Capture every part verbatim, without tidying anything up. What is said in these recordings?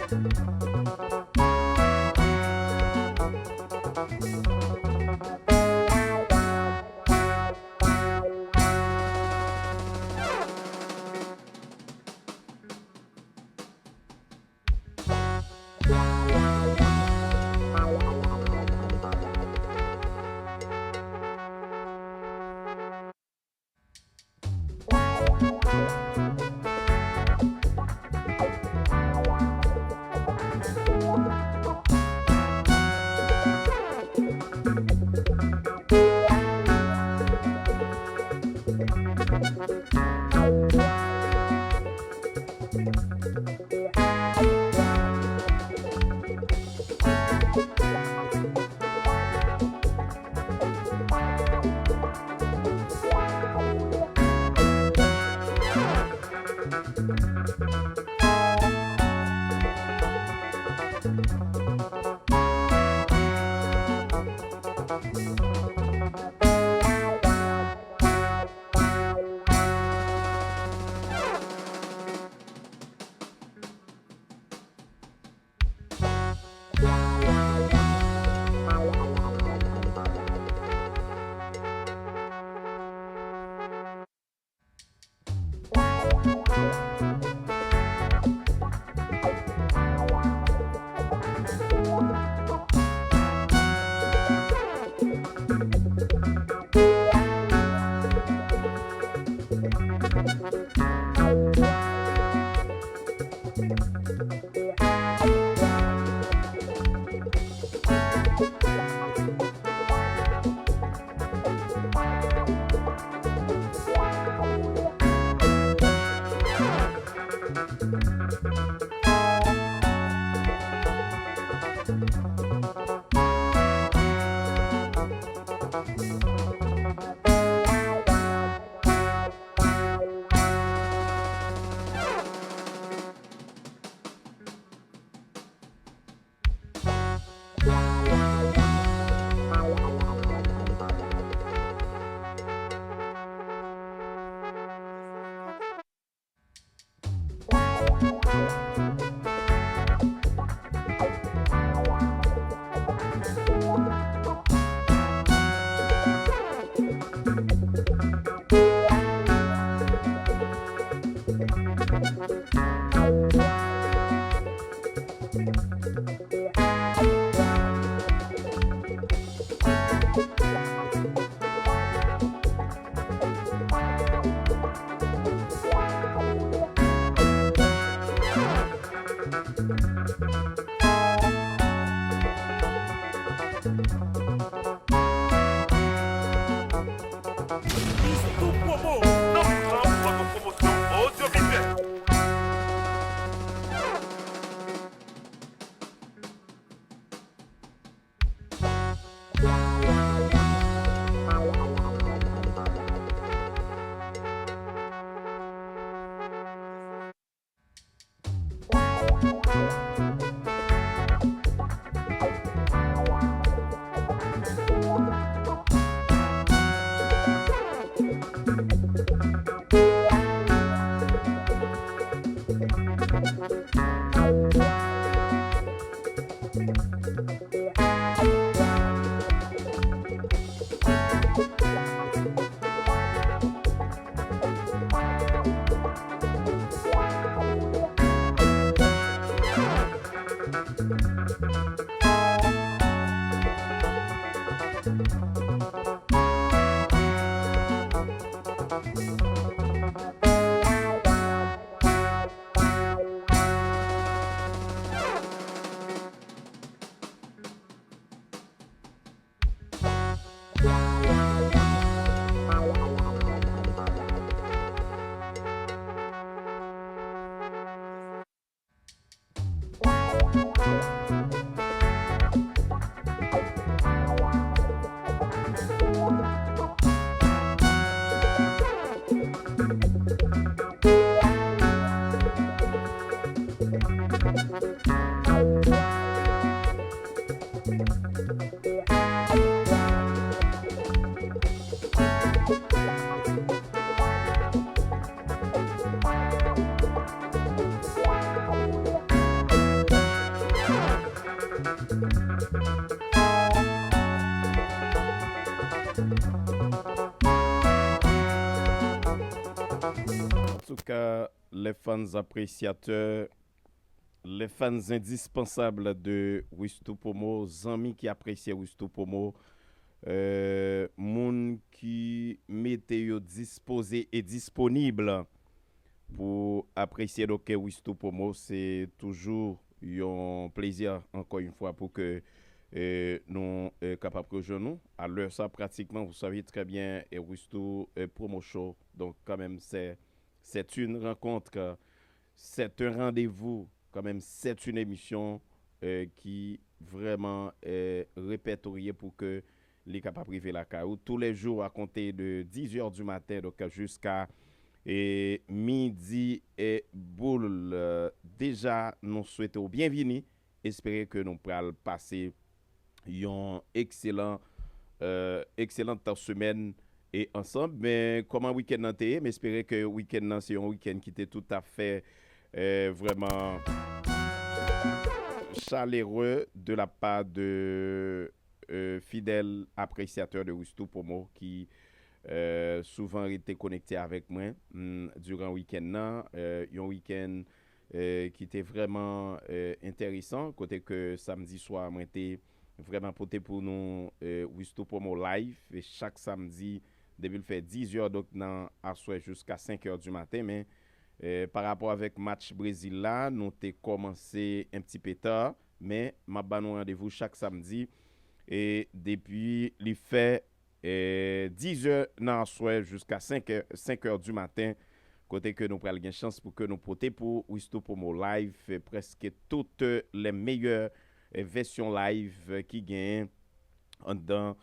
Miss Tou Pwopo, nan Big Ram, pwopo pwomosyon odyovizyèl. Les fans appréciateurs, les fans indispensables de Wistou Promo, zanmi ki apresye Wistou Promo, euh, moun ki mete yo dispoze e disponib pou apresye. Donk, Wistou Promo, se toujou yon plezi, ankò yon fwa, pou ke, euh, nou, euh, kapab rejwenn nou. A lè sa, pratikman, vous savez très bien, et Wistou, euh, Promo Show. Donc, quand même, c'est, c'est une rencontre, c'est un rendez-vous, quand même, c'est une émission, euh, qui vraiment, euh, répertoriée pour que li kapab rive lakay ou tous les jours à compter de dix heures du matin, donc jusqu'à, euh, midi et boule. Euh, déjà, nou swete w byenvini. Espere ke nou pral pase yon ekselan, euh, excellente semaine et ensemble. Men kòman wikenn nan te ye? M espere ke wikenn nan se yon wikenn ki te toutafè, euh, vraiment chaleureux de la part de, euh, fidèles appréciateurs de Wistou Promo ki, euh, souvan rete konekte avèk mwen, mm, durant wikenn nan, euh, yon wikenn, euh, ki te vrèman, euh, enteresan, kote ke samdi swa mwen te vrèman pote pou nou, euh, Wistou Promo Live, e chak samdi depi l fè dix heures, donk nan aswè jiska cinq heures du matin, men, euh, pa rapò avèk match Brezil la, nou te kòmanse un petit peu tard, men m ap ba nou randevou chak samdi, e depi li fè, euh, dix heures nan aswè jiska cinq heures, cinq heures du matin, kote ke nou pral gen chans pou ke nou pote pou Wistou Promo Live, euh, prèske tout, euh, les meilleurs, euh, versions live, euh, ki genyen anndan,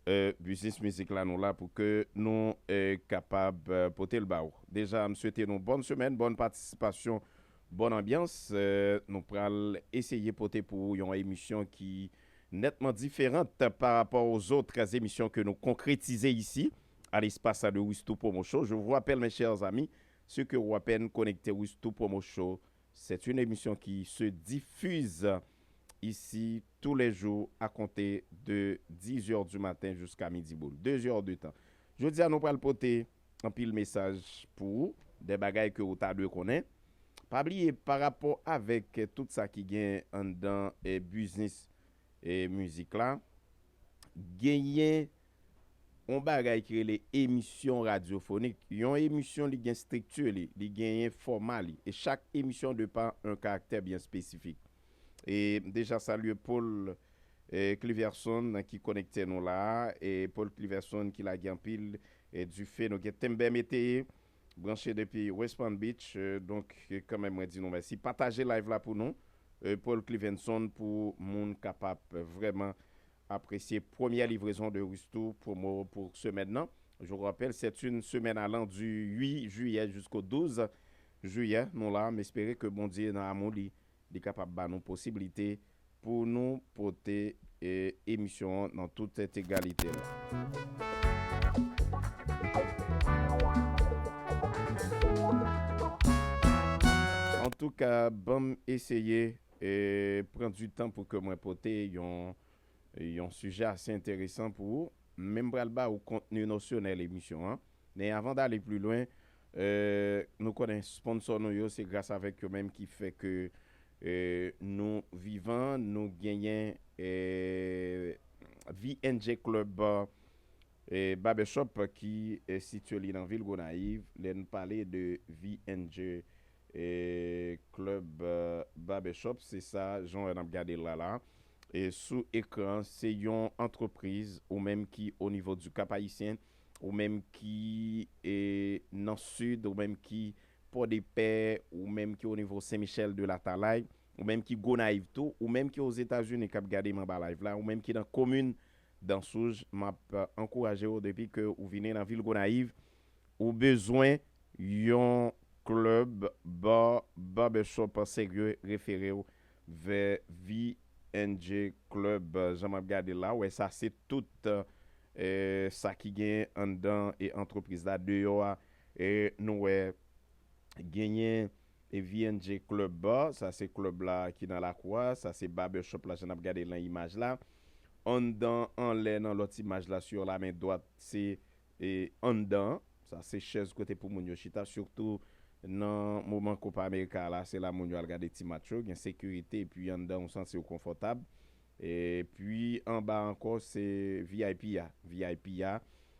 euh, biznis mizik la. Nou la pou ke nou, euh, kapab, euh, pote l ba ou. Deja, m swete nou bòn semèn, bòn patisipasyon, bòn anbyans. Euh, nou pral eseye pote pou ou yon emisyon ki nettement différente par rapport aux autres émissions que nous concrétisons ici à l'espace de Wistou Promo Show. Je vous rappelle, mes chers amis, ceux qui ont à peine connecté, Wistou Promo Show, c'est une émission qui se diffuse ici tous les jours à compter de dix heures du matin jusqu'à midi boule. Deux heures de temps. Jodi a, nou pral pote anpil mesaj pou ou, de bagay ke ou ta dwe konnen. Pa bliye, pa rapò avèk tout sa ki gen anndan, eh, biznis, eh, mizik la, genyen yon bagay ki rele emisyon radyofonik. Yon emisyon, li gen estrikti li, li genyen fòma li. E chak emisyon de pa un karaktè byen espesifik. E m deja salye Paul, eh, Cliverson ki konekte nou la a. E Paul Cliverson ki lage anpil, eh, dife. Nou gen Tembe Meteye, branche depi West Palm Beach. Eh, donk, eh, kanmenm, mwen di nou mèsi. Pataje live la pou nou, eh, Paul Cliverson, pou moun kapab, eh, vrèman apresye premyè livrezon de Wistou Promo pou semèn nan. Je vous rappelle, c'est une semaine allant du huit juillet jusqu'au douze juillet. Nou la, m espere ke Bondye nan amou li, li kapab ba nou posiblite pou nou pote, eh, emisyon an nan tout entegralite l. Antouka, ban m eseye, eh, pran du tan pou ke mwen pote yon, yon sijè ase enteresan pou ou. Men m pral ba ou kontni nosyonèl emisyon an. Men avan dale pli lwen, eh, nou konnen sponsò nou yo, se gras avèk yo menm ki fè ke, eh, nou vivan, nou genyen, eh, V N J Club, eh, Barbershop ki, eh, sitiye li nan vil Gonayiv. Lè n pale de V N J, eh, Club, eh, Barbershop, se sa, jan w wè n ap gade l la la. E sou ekran, se yon antrepriz, ou menm ki o nivo du Cap Haïtien, ou menm ki, eh, nan Sid, ou menm ki Pòdepè, ou menm ki o nivo Sen Michèl de Latalay, ou menm ki Gonayiv tou, ou menm ki Ozetazini k ap gade m anba live la, ou menm ki nan komin Dansouj, m ap, eh, ankouraje w depi ke ou vini nan vil Gonayiv, ou bezwen yon club, bar, barbershop serye, refere w vè V N J Club. Jan m ap gade la, wè sa se tout, eh, sa ki gen anndan e antrepriz la. Deyò a, e nou wè genyen e V N J Club Bar, sa se club la ki nan lakou a, sa se barbershop la, jan n ap gade nan imaj la. Anndan, anlè, nan lòt imaj la, sur la main droite, se, e, anndan, sa se chèz kote pou moun yo chita, sitou nan moman Copa America la, se la moun yo al gade ti match yo, gen sekirite, epi anndan ou santi w konfòtab. Epi anba ankò, se V I P a. V I P a,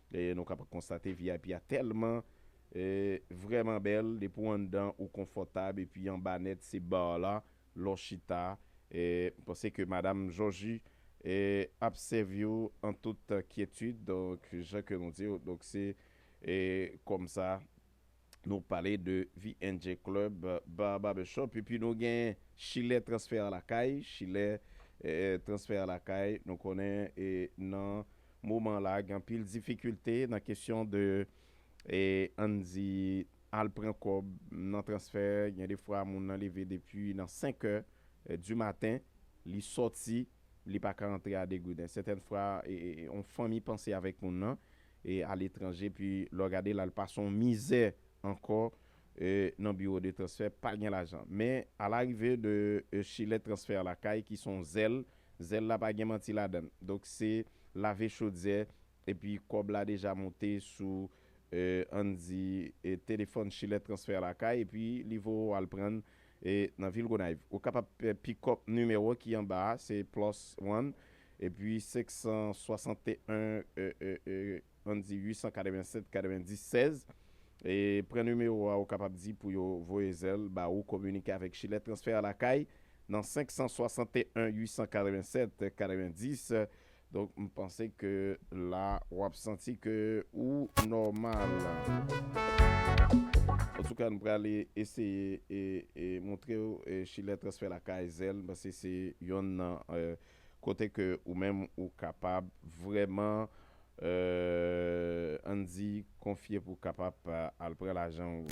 e nou kapab konstate V I P a tèlman, e, vrèman bèl, depi w anndan ou konfòtab, epi anba nèt, se bar la, lè w chita, e, m panse ke Madam Georgie, e, ap sèvi w an tout kyetid, donk, jan ke nou di w, donk, se, e, kòmsa, nou pale de V N J Club, eh, Bar Barbershop, epi nou gen Chilè Transfè Lakay, Chilè, eh, Transfè Lakay, nou konnen, e nan moman la, gen anpil difikilte nan kesyon de, e, ann di, al pran kòb nan transfè, gen de fwa moun nan leve depi nan senk è, eh, di maten, li sòti, li pa ka antre a Degouden. Sètèn fwa, e, e, e, yon fanmi panse avèk moun nan, e, aletranje, epi lè w gade l, al pase yon mizè ankò, e, nan biwo de transfè, pa gen lajan. Men, a larive de, e, Chilè Transfè Lakay, ki se yon zèl, zèl la pa gen manti ladan l. Donk, se lave chodyè, epi kòb la deja monte sou, e, ann di, e, telefòn Chilè Transfè Lakay, epi li voye w al pran l, e, nan vil Gonayiv. Ou kapab, e, pick up nimewo ki anba a, se plus one, epi senk san swasanteyen, e, e, e, ann di uit san katrevennsèt katrevendis sèz. E pran nimewo a, ou kapab di pou yo voye zèl ba ou, kominike avèk Chilè Transfè Lakay nan senk san swasanteyen uit san katrevennsèt katrevendis. Donk, m panse ke la, w ap santi ke ou nòmal. Antouka, nou prale eseye e, e montre w, e, Chilè Transfè Lakay, zèl, m panse se yonn nan, e, kote ke ou menm ou kapab vrèman, e, ann di, konfye pou w kapab, e, al pran lajan w.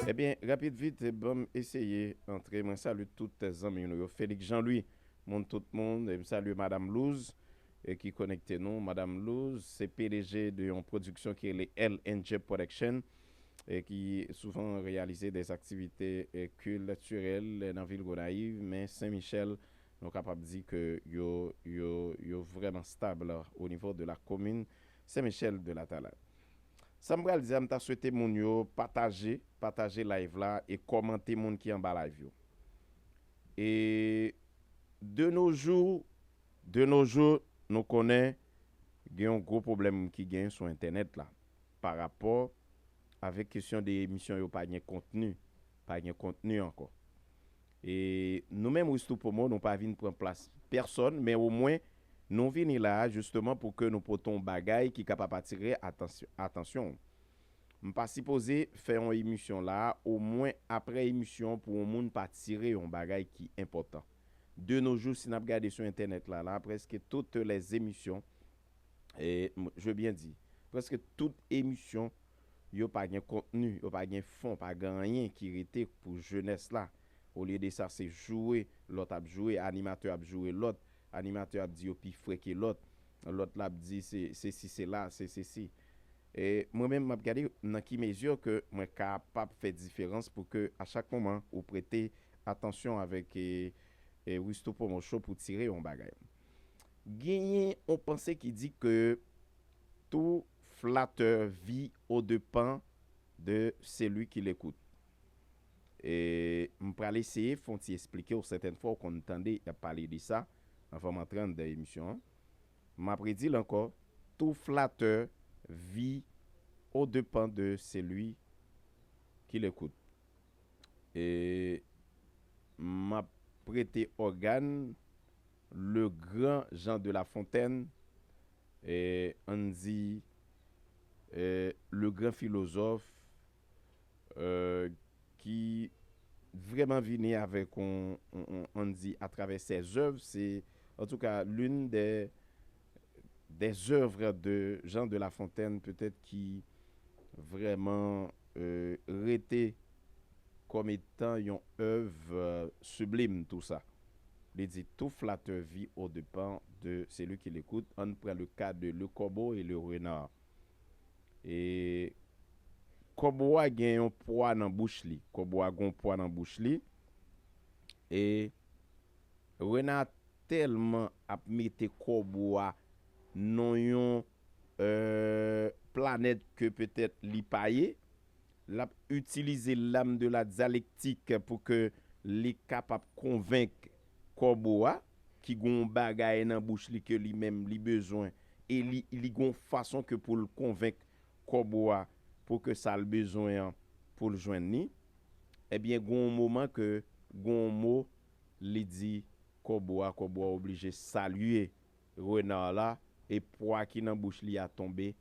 Ebyen, rapid vit, ban m eseye antre. Mwen salye tout zanmi nou yo. Félix Jean-Louis, moun tout moun, e m salye Madam Luz, e ki konekte nou. Madam Luz, se P D G de yon pwodiksyon ki rele L N J Production, e ki souvan reyalize des activités, e, culturelles nan vil Gonayiv, men Sen Michèl, nou kapab di ke yo, yo, yo vrèman stab o nivo de la komin Sen Michèl de Latalay. Sa m pral di a, m ta swete moun yo pataje, pataje live la e kòmante moun ki anba live yo. E de nos jours, de nos jours, nou konnen gen yon gwo pwoblèm ki gen sou entènèt la pa rapò avèk kesyon de emisyon yo pa gen kontni, pa gen kontni ankò. E nou menm, Wistou Pomo, nou pa vin pran plas pèsòn, men omwen, nou vini la a jisteman pou ke nou pote yon bagay ki kapab atire atansyon, atansyon w. M pa sipoze fè yon emisyon la a, omwen apre emisyon, pou yon moun pa tire yon bagay ki enpòtan. De nos jours, si n ap gade sou entènèt la, la, prèske toutes les émissions, e, m, je veux bien dire, prèske tout emisyon, yo pa gen kontni, yo pa gen fon, pa gen anyen ki rete pou jenès la. Olye de sa, se joure, lòt ap joure, animatè ap joure lòt, animatè ap di yo pi fre ke lòt, lòt la ap di se, se si, se la, se, se si. E mwen menm, m ap gade nan ki mezi ke mwen kapab fè diferans pou ke a chak moman ou prete atansyon avèk, e, e, Wistou Promo Show pou tire yon bagay. Genyen yon panse ki di ke tout flatteur vit aux dépens de celui qui l'écoute. E m pral eseye fè yon ti esplike w, sètèn fwa w konn tande y ap pale de sa anvan m antre anndan emisyon an. M ap redi l ankò, tout flatteur vit aux dépens de celui qui l'écoute. E m ap prete ògàn le grand Jean de La Fontaine, e ann di, e, le grand philosophe, e, ki vrèman vini avèk on, on, on, ann di, à travers ses œuvres, c'est en tout cas l'une des, des œuvres de Jean de La Fontaine, peut-être, ki vrèman, e, rete kòm etan yon èv, e, siblim, tou sa. Li di, tout flatteur vit aux dépens de celui qui l'écoute. Ann pran le cas de le corbeau et le renard. E kòbo a gen yon pwa nan bouch li. Kòbo a gen yon pwa nan bouch li. E rena tèlman ap mete kòbo a nan yon, euh, planèt ke petèt li pa ye, l ap itilize lam de la dyalektik pou ke li kapab konvenk kòbo a, ki gon bagay nan bouch li ke li menm li bezwen, e li, li gon fason ke pou l konvenk kòbo a pou ke sa l bezwen an pou l jwenn li, ebyen, gon moman ke gon mo li di kòbo a, kòbo a oblije salye rena la, e pwa ki nan bouch li a tonbe,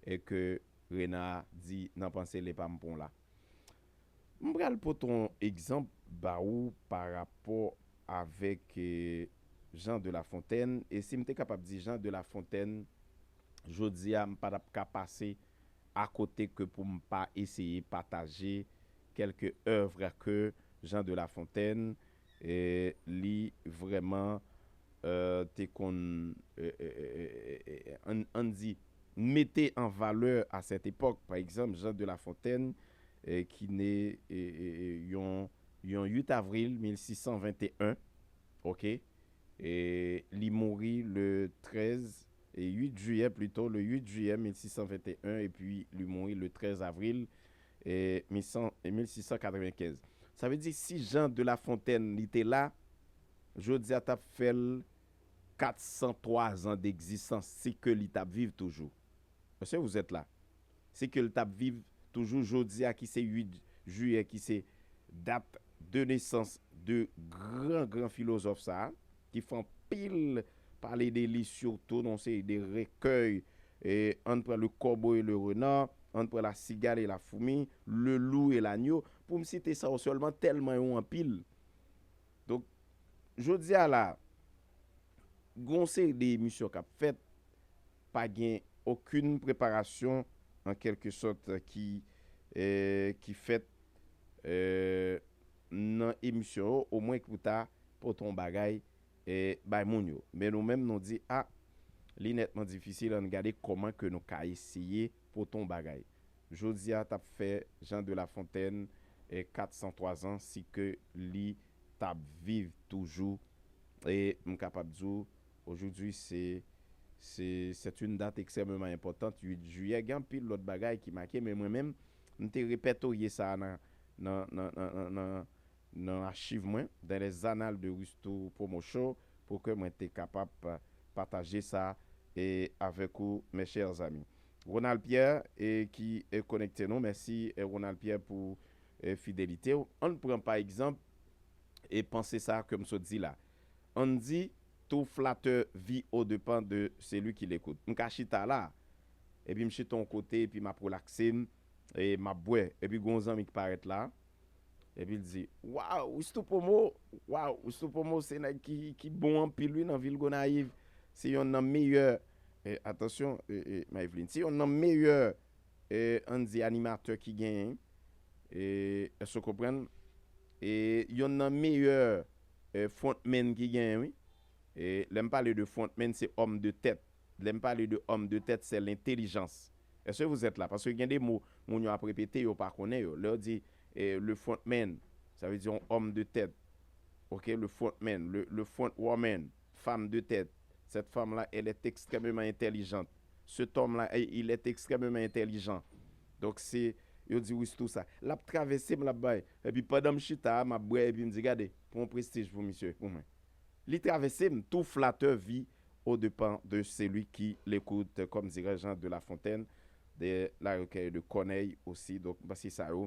e ke rena a di nan panse li pa m pon la. M pral pote yon egzanp ba ou pa rapò avèk eh, Jean de La Fontaine. E si m te kapab di Jean de La Fontaine, jodi a, m pa t ap ka pase akote ke pou m pa eseye pataje kèlke èv ke Jean de La Fontaine, eh, li vrèman eh, te konn, eh, eh, eh, eh, eh, eh, ann ann di, mete an valè a sèt epòk. Pa egzanp, Jean de La Fontaine, eh, ki ne eh, eh, eh, yon, yon uit avril mil sis san venteyen, oke, e li mouri le trèz, e uit jiyè plito, le uit jiyè mil sis san venteyen, epi li mouri le trèz avril eh, mil san, eh, mil sis san katrevenkenz. Sa vle di, si Jean de La Fontaine li te la, jodi a t ap fè l kat san twa zan degzistans, si ke li t ap viv toujou. Èske vous êtes là? Si ke l t ap viv toujou jodi a, ki se uit jiyè, ki se dat de nesans de gran, gran filozòf sa a, ki fè anpil pale de li, sitou nan yon seri de rekèy, eh, ann pran Le Corbeau et le Renard, ann pran La Cigale et la Fourmi, Le Loup et l'Agneau, pou m site sa yo sèlman, tèlman yo anpil. Donk, jodi a la, gon seri de emisyon k ap fèt, pa gen okenn preparasyon, an kèlke sòt, ki, eh, ki fèt, eh, nan emisyon yo, omwen pou ta pote yon bagay, eh, bay moun yo. Men nou menm, nou di, a, li nètman difisil, ann gade kòman ke nou ka eseye pote yon bagay. Jodi a, t ap fè Jean de La Fontaine, eh, kat san twa zan, si ke li t ap viv toujou. E m kapab di w, aujourd'hui, c'est, c'est, c'est une date extrêmement importante, uit jiyè. Gen anpil lòt bagay ki make, men mwen menm, m te repètorye sa nan, nan, nan, nan, nan, nan, nan achiv mwen, dans les annales de Ristou Promo Show, pou ke mwen te kapab pa-, pataje sa e avèk ou, mes chers amis. Ronald Pierre, e ki e konekte nou. Mèsi, e Ronald Pierre, pou e fidelite w. Ann pran, pa egzanp, e panse sa ke m sot di la. Ann di, tout flatteur vit aux dépens de celui qui l'écoute. M ka chita la, epi m chita yon kote, epi m ap relakse m, e m ap bwè. Epi gon zanmi ki parèt la, epi l di, waw, Ristou Promo, waw, Ristou Promo se nèg ki, ki bon anpil, wi, nan vil Gonayiv. Se yonn nan meyè, e, atansyon, e, e, Maïveline, se yonn nan meyè, e, ann di, animatè ki genyen, e, èske w konprann? E, yonn nan meyè, e, frontman ki genyen, wi. E, lè m pale de frontman, se òm de tèt. Lè m pale de homme de tête, c'est l'intelligence. Est-ce que vous êtes là? Paske gen de mo, moun yo ap repete, yo pa konnen yo. Lè yo di, eh, le frontman, sa vle di yon òm de tèt. Ok, le frontman, le, le front woman, femme de tête. Cette femme-là, elle est extrêmement intelligente. Cet homme-là, eh, il est extrêmement intelligent. Donk, se, yo di Ristou sa. L ap travèse m, l ap bay. Epi pandan m chita a, m ap bwè, epi m di, gade, pran yon prestij pou misye, pou mwen. Li travèse m, tout flatteur vit aux dépens de celui qui l'écoute, comme dirait Jean de La Fontaine, de La Recueil de Corneille aussi. Donk, m panse sa yo,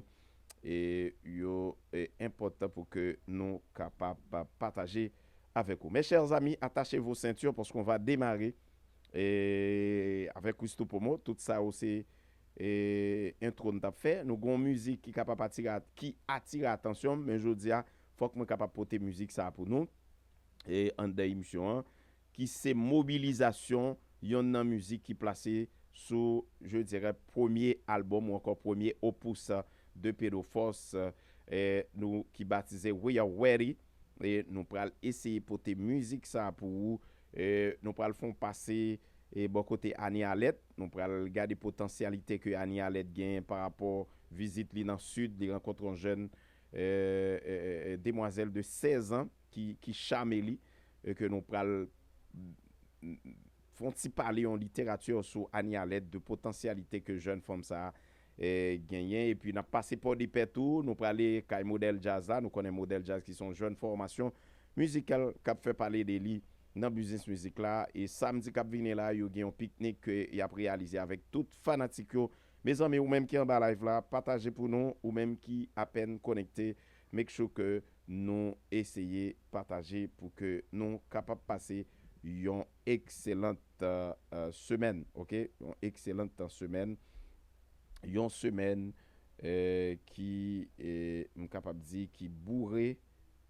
e, yo, e, enpòtan pou ke nou kapab pa-, pataje avèk ou. Mes chers amis, attachez vos ceintures parce qu'on va démarrer, e, avec Christo Promo. Tout sa yo se, e, entwo n t ap fè. Nou gon mizik ki kapab atire, ki atire atansyon m, men jodi a, fòk mwen kapab pote mizik sa a pou nou, e, anndan emisyon an, ki se Mobilizasyon, yonn nan mizik ki plase sou, je dirais, premye albòm ou ankò premye opus de Pedro Force, e, nou, ki batize We Are Ready. E nou pral eseye pote mizik sa a pou ou. E nou pral fè yon pase, e, bò kote Annie Alette. Nou pral gade potansyalite ke Annie Alette genyen pa rapò vizit li nan Sid. Li rankontre yon jèn, e, e, e, e, demwazèl de sèz an ki, ki chame li, e ke nou pral, mm, fè yon ti pale, yon literati sou Anie Alerte, de potansyalite ke jèn fanm sa a, eh, genyen. Epi n ap pase Pòdepè tou, nou prale kay Modèl Djaz la, nou konnen Modèl Djaz ki se yon jèn fòmasyon mizikal k ap fè pale de li nan biznis mizik la. E samdi k ap vini la, yo gen yon piknik ke y ap reyalize avèk tout fanatik yo. Mezanmi, ou menm ki anba live la, pataje pou nou, ou menm ki apèn konekte, make sure ke nou eseye pataje pou ke nou kapab pase yon ekselant, euh, euh, semèn, ok? Yon ekselant semèn. Yon semèn, euh, ki, euh, m kapab di ki boure,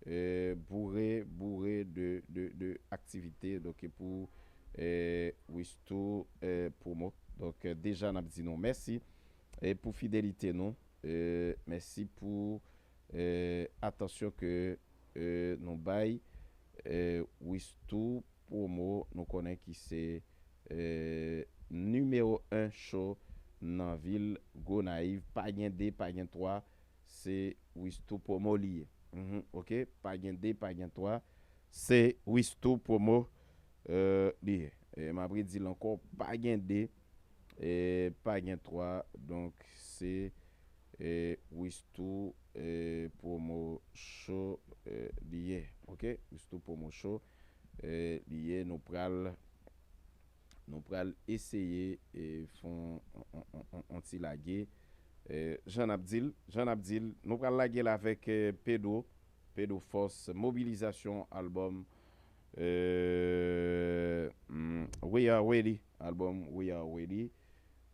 euh, boure, boure de, de, de aktivite. Donk, pou, euh, Wisto, euh, Promo. Donk, euh, deja, n ap di nou mèsi, euh, pou fidelite nou. Euh, mèsi pou, euh, atansyon ke, euh, nou bay, euh, Wisto Promo, nou konnen ki se, euh, nimewo en show nan vil Gonayiv. Pa gen de, pa gen twa, se Wisto Promo li ye. Mhm, ok, pa gen de, pa gen twa, se Wisto Promo, euh, li ye. E m ap redi l ankò, pa gen de, e pa gen twa, donk se, e, Wisto, e, Promo Show, e, li ye. Ok, Wisto Promo Show, e, li ye. Nou pral, nou pral eseye, e, fè on, on, on, on, on ti lage. E, jan n ap di l, jan n ap di l, nou pral lage l avèk, e, Pedro, Pedro Force, Mobilizasyon, albòm, e, mm, We Are Ready, albòm We Are Ready.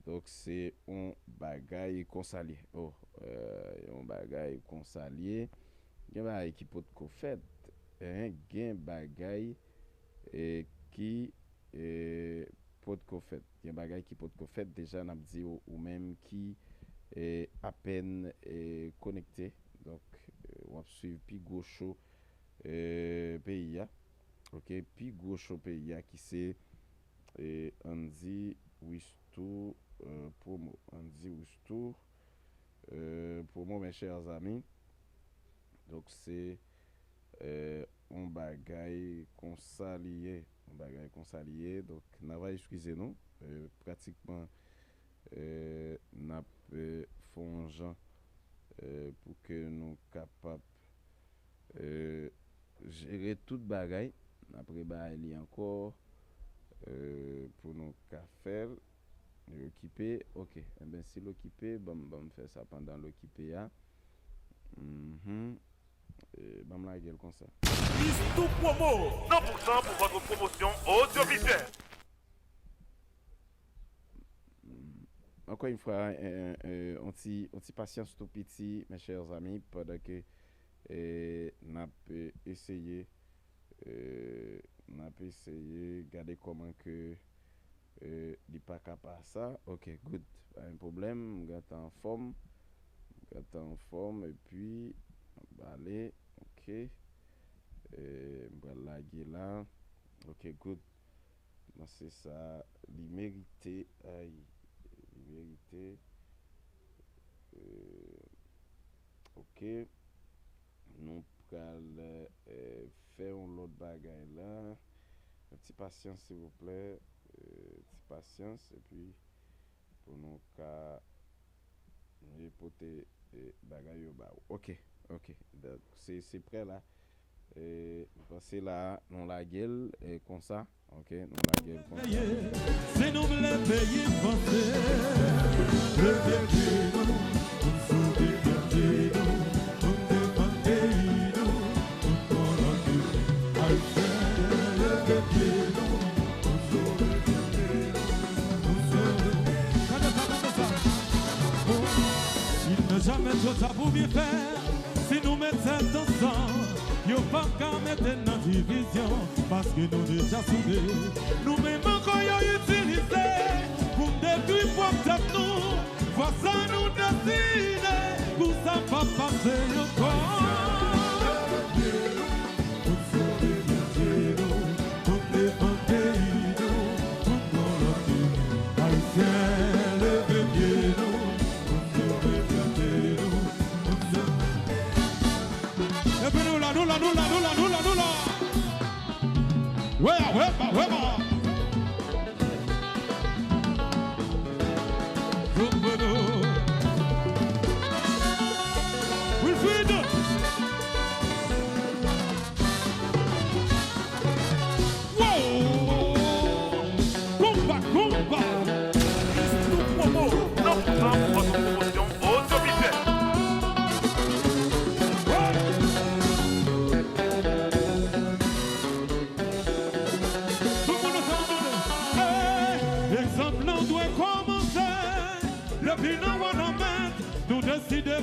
Donk, se yon bagay konsa l ye. Oh, e, yon bagay konsa l ye. Gen bagay ki potko fèt, en, gen bagay, e, ki, e, potko fèt. Gen bagay ki potko fèt. Deja, n ap di w, ou menm ki, e, apèn, e, konekte. Donk, e, w ap swiv pi gwo show, e, peyi a. Ok, pi gwo show peyi a ki se, e, Andy Wisto, e, Promo. Andy Wisto, e, Promo, mes chers amis. Donk, se, e, yon bagay konsa li ye. Yon bagay konsa li ye. Donk, n ava eskize nou. E, pratikman, e, n ap, e, fè yon jan, e, pou ke nou kapab, e, jere tout bagay. N ap rebay li ankò, e, pou nou ka fè l. Li okipe. Ok. Enben, si l okipe, ban m, ban m fè sa pandan l okipe a. Mhm. E, ban m lage l konsa. Wisto Promo, cent pour cent pour votre promotion audiovisuelle. Mm, ankò yon fwa, e, e, e, on ti, on ti pasyans tou piti, mes chers amis, pandan ke, e, n ap, e, eseye, e, n ap eseye gade kòman ke, e, li pa ka pa sa. Ok, good. Pa gen pwoblèm. M gentan anfòm. M gentan anfòm. Epi, m ap ale. Ok. E, m pral lage la. Ok, good. Mwen se sa li merite. Ay, li merite. E, ok. Nou pral, e, fè yon lòt bagay la. Yon ti pasyans, silvouplè. E, ti pasyans, epi pou nou ka pote, e, bagay yo ba ou. Ok, ok. Donk, se, se prè la. E, m panse la, nou lage l, e, konsa. Ok, nou lage l konsa. Si nou vle peyi vanse, leve pye nou, pou n sove fète nou, pou n defann peyi nou, kont kolonbi. Ayisyen, leve pye nou, pou n sove fète nou, pou n sove. Gade sa, gade sa. Il n'est jamais trop tard pour bien faire. Si nou met tèt ansanm, yo p ap ka mete n nan divizyon, paske nou deja soude. Nou menm ankò yo itilize pou n detwi pwòp tèt nou. Fwa sa nou deside pou sa p ap pase ankò. Pou n sove fète nou, pou n defann peyi nou, pou n pran lòt peyi. Ayisyen, leve pye nou, pou n sove fète nou, pou n sove. Epi nou la, nou la, nou la, nou la, nou la, nou la. Wè, wè, wè, wè.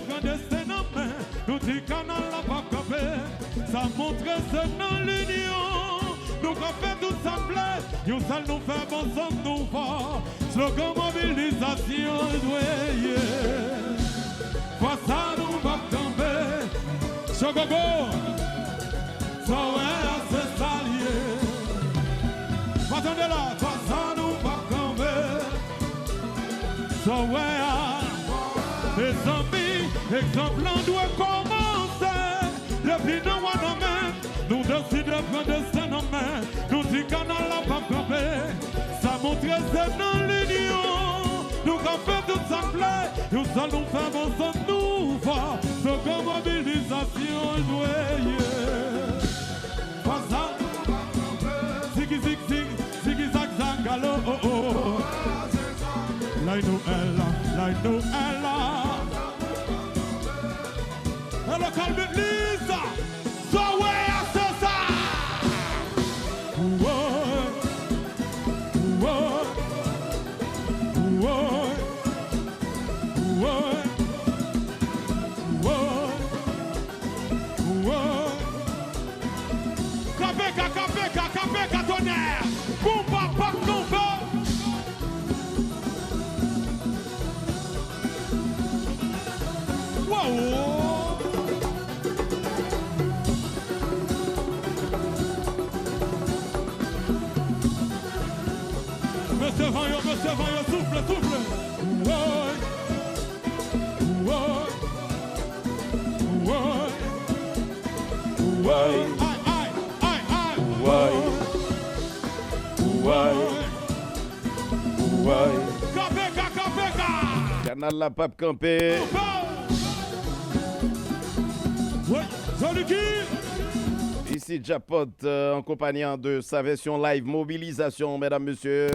Gade se nan men, nou di kanal la p ap kanpe. Sa montre se nan linyon nou ka fè tout sa n vle. Yon sèl nou fè, bon zòm nou fò. Slogan mobilizasyon l dwe ye. Fwa sa nou p ap kanpe. Chogogo! Sa w wè a se sa l ye. Pa tande la, fwa sa nou p ap kanpe. Sa w wè a, mezanmi, egzanp lan dwe kòmanse. Depi nan Wanament, nou deside pran desten nan men. Nou di kanal la p ap kanpe. Sa montre se nan linyon nou ka fè tout sa n vle. Yon sèl nou fè, bon zòm nou fò. Slogan mobilizasyon l dwe ye. Fwa sa, zigi zig zig, zigi zag zag, alo, oh, oh. Lay nou èl la, lay nou èl la. Alo, kalm it, Lisa. Sa w wè a, se sa. Woy, woy, woy, woy, woy, woy. K P K, K P K, K P K, tonè. Bon papa, konvo. Wow! Mesye van yo, mesye van yo, soufle, soufle. Woy! Woy! Woy! Woy! Ay, ay, ay, ay! Woy! Woy! Woy! K P K, K P K! Kanal la p ap kanpe. Woy! Zoliki! Ici Japot, euh, en compagnie de sa version live mobilisation, mesdames, messieurs.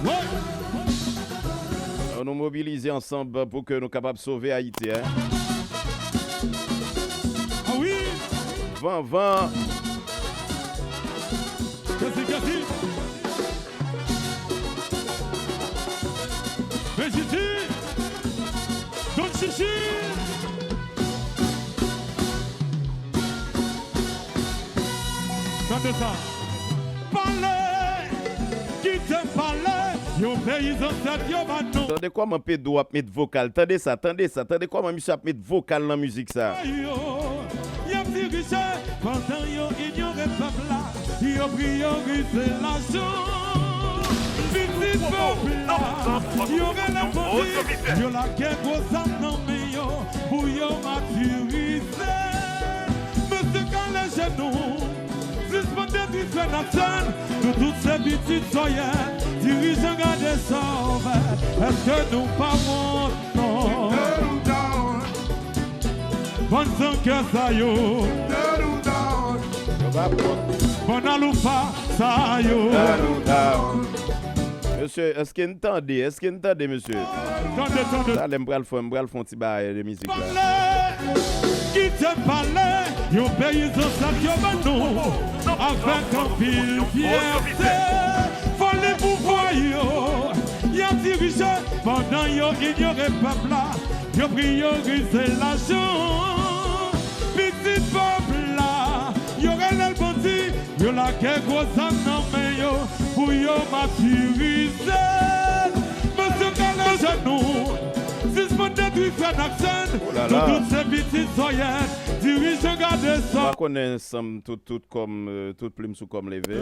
Woy! Ann nou mobilize ansanm pou ke nou kapab sove Ayiti, hein. Ah wi! Van, van. Kèsi, kèsi. Bejiti. Don Chichi. Tande sa. Pale, kite m pale, yon peyi zansèt yo ban nou. Tande kòman Pedro ap met vokal. Tande sa, tande sa, tande kòman misye ap met vokal nan mizik sa. Yo, y ap dirije pandan yo inyore pèp la, yo priyorize lajan. Pitit pèp la, yo rele bandi, yo lage gwo zam nan men yo pou yo matirize. Mesye, kale jenou, sispann detwi frè n ak sè n, nou tout se pitit sòyè. Dirijan, gade sa w fè, èske nou pa wont? Non. Bann sankè sa yo. Yo pa pwòp. Bann aloufa sa yo. Mesye, èske n tande? Èske n tande, mesye? Tande, tande. Talè m pral fè, m pral fè yon ti bagay de mizik la. Pale, kite m pale, yon peyi zansèt yo ban nou, avèk anpil fyète. Fò li pouvwa yo, y ap dirije pandan yo inyore pèp la. Yo priyorize lajan, pitit pèp la. Yo rele l bandi, yo lage gwo zam nan men yo pou yo matirize. Mesye, kale jenou, sispann detwi frè n ak sè n. Oh là là. Nou tout se pitit sòyè, dirijan, gade sa. M pa konnen sanm tout, tout kòm, euh, tout plim sou kòm leve.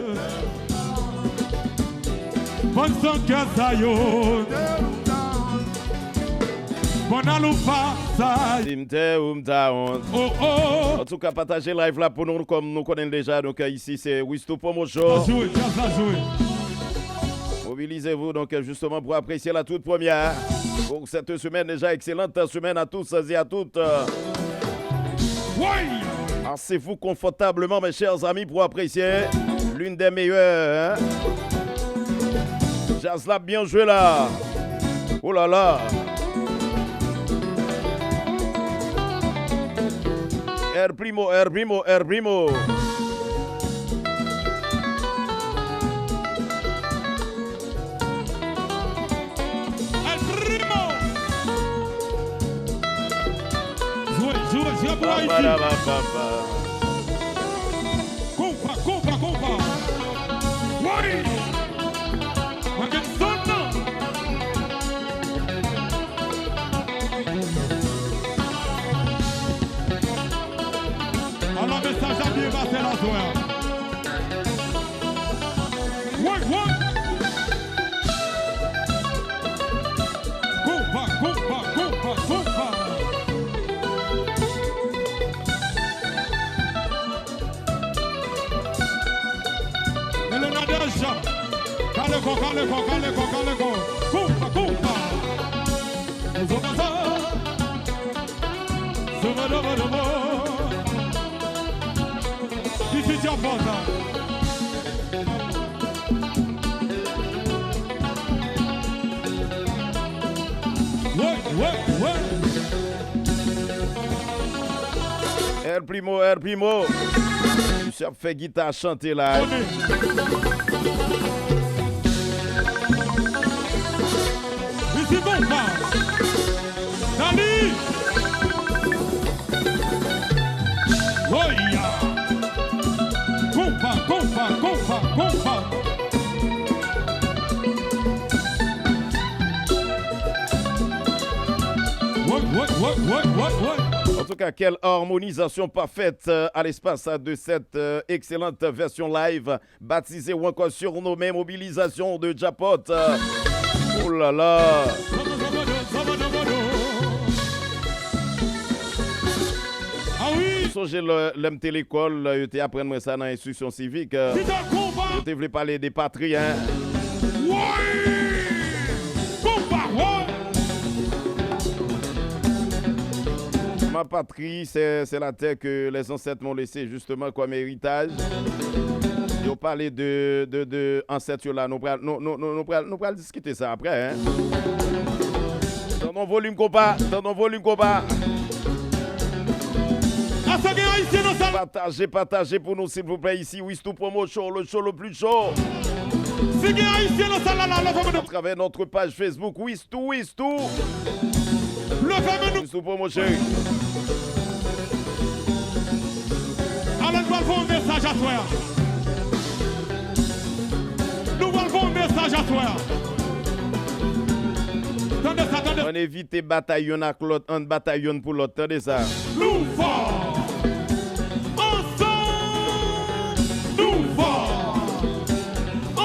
Bann sankè sa yo. Bann aloufa sa yo. Si m te ou, m ta wont. Oh, oh. Antouka, pataje live la pou nou, kòm nou konnen l deja. Donk, euh, isi se Wisto Promotion. Sa jwe, sa, sa jwe. Mobilisez-vous donc justement pour apprécier la toute première pour cette semaine déjà. Excellente semaine à tous et à toutes. Woy! Asseyez-vous confortablement, mes chers amis, pour apprécier l'une des meilleures, hein. Jazz la byen jwe la. Oh là là. El Primo, El Primo, El Primo. El Primo. Drapo Ayiti. Konpa, konpa, konpa. Woy! Mwen gen zòn nan. Alò, mesaj la byen pase la, frè. Woy, woy! Konpa, konpa, konpa, konpa. Elena Deja. Kale kò, kale kò, kale kò, kale kò. Konpa, konpa. Konpa, konpa. Ici Djapòt. Wè, wè, wè. El Primo, El Primo. Misye ap fè gita chante la. Ici Konpa. Dali! Oya! Konpa, konpa, konpa, konpa! Woy, woy, woy, woy, woy, woy! En tout cas, quelle harmonisation parfaite, euh, à l'espace de cette, euh, excellente version live. Baptisé ou encore surnommé Mobilisation de Djapòt. Oh là là. Ah wi! M sonje lè, lè m te lekòl, yo te aprann mwen sa nan enstriksyon sivik. Yo te vle pale de patri, en. Woy! Konpa, woy! Ma patrie, c'est, c'est la terre que les ancêtres m'ont laissée, justement, comme héritage. Yo pale de, de, de ansèt yo la. Nou pral, nou, nou, nou, nou pral, nou pral diskite sa aprè, en. Tande yon volim konpa, tande yon volim konpa. Èske gen Ayisyen nan sal? Pataje, pataje pou nou, silvouplè. Ici Wistou Promo Show, le show le plus chaud. Si gen Ayisyen nan sal la, la, leve men nou. À travers notre page Facebook, Wistou, Wistou. Leve men nou. Wistou Promo, cheri. Alò, nou pral voye yon mesaj aswè a. Nou pral voye yon mesaj aswè a. Tande sa, tande. Ann evite batay yonn ak lòt, ann batay yonn pou lòt. Tande sa. Nou fò! Ansanm, nou fò!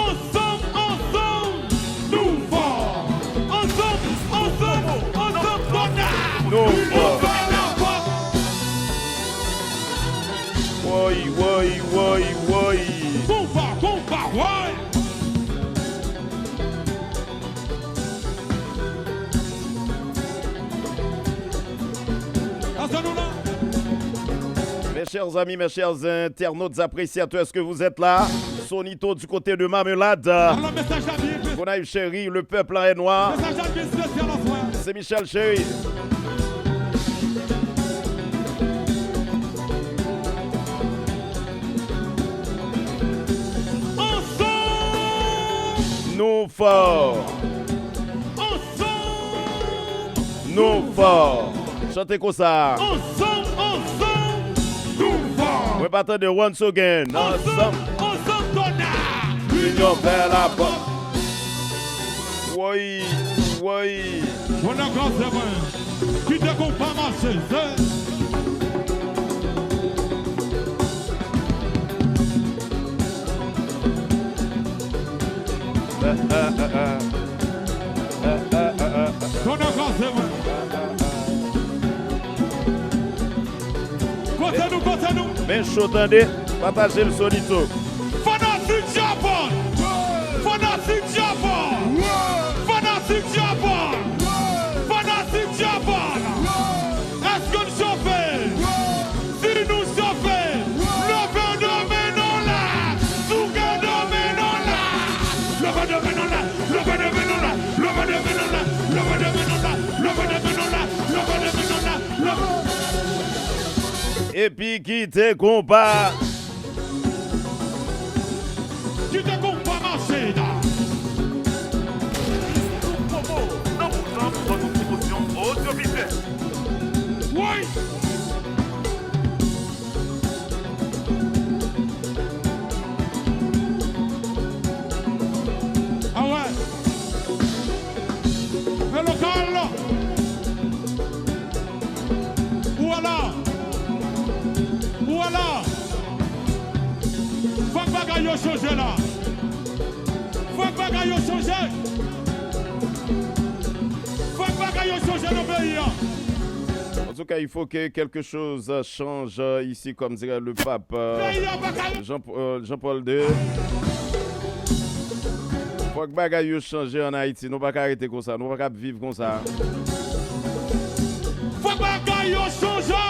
Ansanm, ansanm, nou fò! Ansanm, ansanm, ansanm, nou fò! Nou fò! Woy, woy, woy, woy! Konpa, konpa, woy! Mes chers amis, mes chers internautes, appréciateurs, est-ce que vous êtes là? Sonito du côté de Marmelade. Gonayiv chéri, le peuple en noir. C'est Michel chéri. Ansanm! Nou fò! Ansanm! Nou fò! Chante konsa. Ansanm, ansanm, nou fò! Mwen pa tande, once again. Ansanm, ansanm, Dona! Linyon fè la fòs. Woy, woy. Bon, nan kòze mwen. Kite konpa mache, se. Kote nou, kote nou. Men cho tande, pataje l Sonito. Fanatik Djapòt! Fanatik Djapòt! Fanatik Djapòt! Fanatik Djapòt! Èske n chofe? Si nou chofe, leve de men nou la! Souke de men nou la! Leve de men nou la! Leve de men nou la! Leve de men nou la! Leve de men nou la! Leve de men nou la! Leve de men nou la! Leve. Epi kite konpa. Kite konpa mache la. Wistou Promo, nan bouton pou vant ou pwomosyon odyovizyèl. Woy! Chanje la. Fòk bagay yo chanje. Fòk bagay yo chanje nan peyi a. En tout cas, il faut que quelque chose change ici, comme dirait le pape euh, Jean, euh, Jean-Paul deux. Fòk bagay yo chanje an Ayiti. Nou pa ka rete konsa. Nou pa ka ap viv konsa. Fòk bagay yo chanje.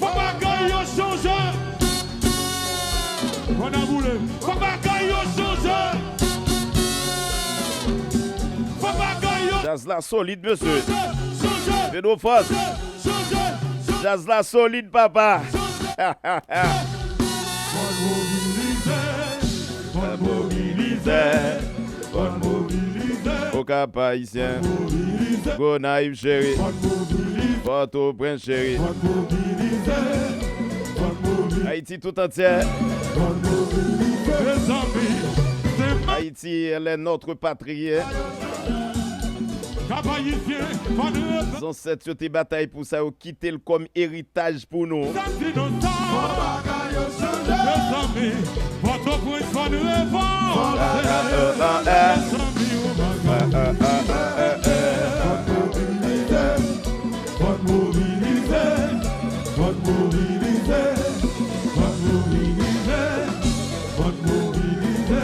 Fò bagay yo chanje. Fò bagay yo chanje. Fò bagay yo Djaz la solid, mesye. Pedro Fòs. Djaz la solid, papa. Fò n mobilize. Fò n mobilize. Fò n mobilize. Okap Ayisyen. Gonayiv cheri. Pòtoprens cheri. Ayiti tout antyè. Ayiti, elle est notre patrie. Zansèt yo te batay pou sa, yo kite l kòm eritaj pou nou. Sa di nou sa. Mezanmi, Pòtoprens fò n revanse. Mezanmi, ou bagay. Fò n mobilize, fò n mobilize, fò n mobilize, fò n mobilize, fò n mobilize,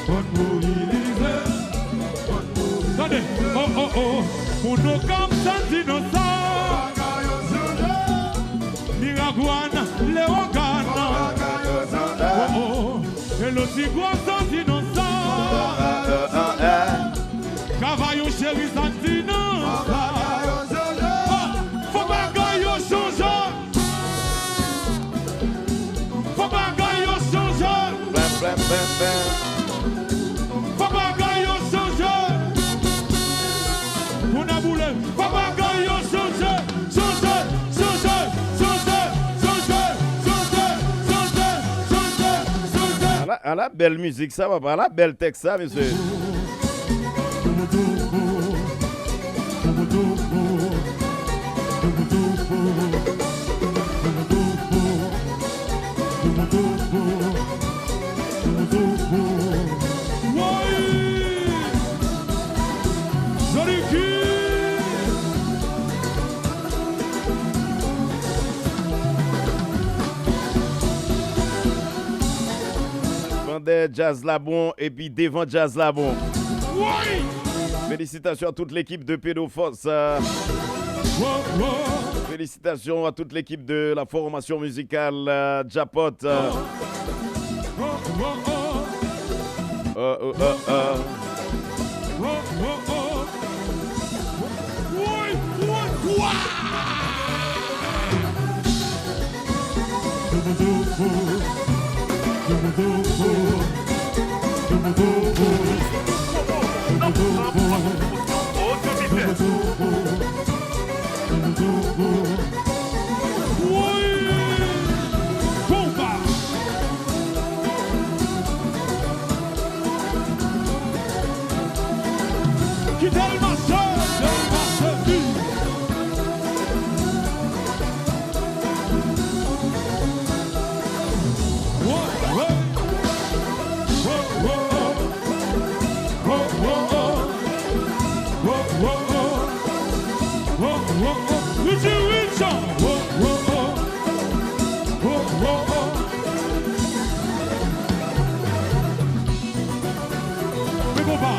fò n mobilize, fò n mobilize. Tande, oh, oh, oh, moun Okap sa di nou sa. Miragwàn, Lewogàn. Oh, oh. E lo ti gwo soti nan sa. Kavayon cheri soti nan sa. Fò bagay yo chanje. Fò bagay yo chanje. Fò bagay yo chanje. Moun a boule. Fò bagay yo chanje. Chanje, chanje, chanje, chanje, chanje, chanje, chanje, chanje. Ala, ala bèl mizik sa, papa. Ala bèl tèks sa, mesye. Woy! Joli ki! Pandan djaz la bon, epi devan djaz la bon. Woy! Félicitations à toute l'équipe de Pédo Force. Félicitations à toute l'équipe de la formation musicale euh, Djapot. Euh, euh, euh, euh. Kite l mache, kite l mache, wi. Wo, wo. Wo, wo, wo. Wo, wo, wo. Wo, wo, wo. Wo, wo, wo. Richie Richard. Wo, wo, wo. Wo, wo, wo. Men konpa.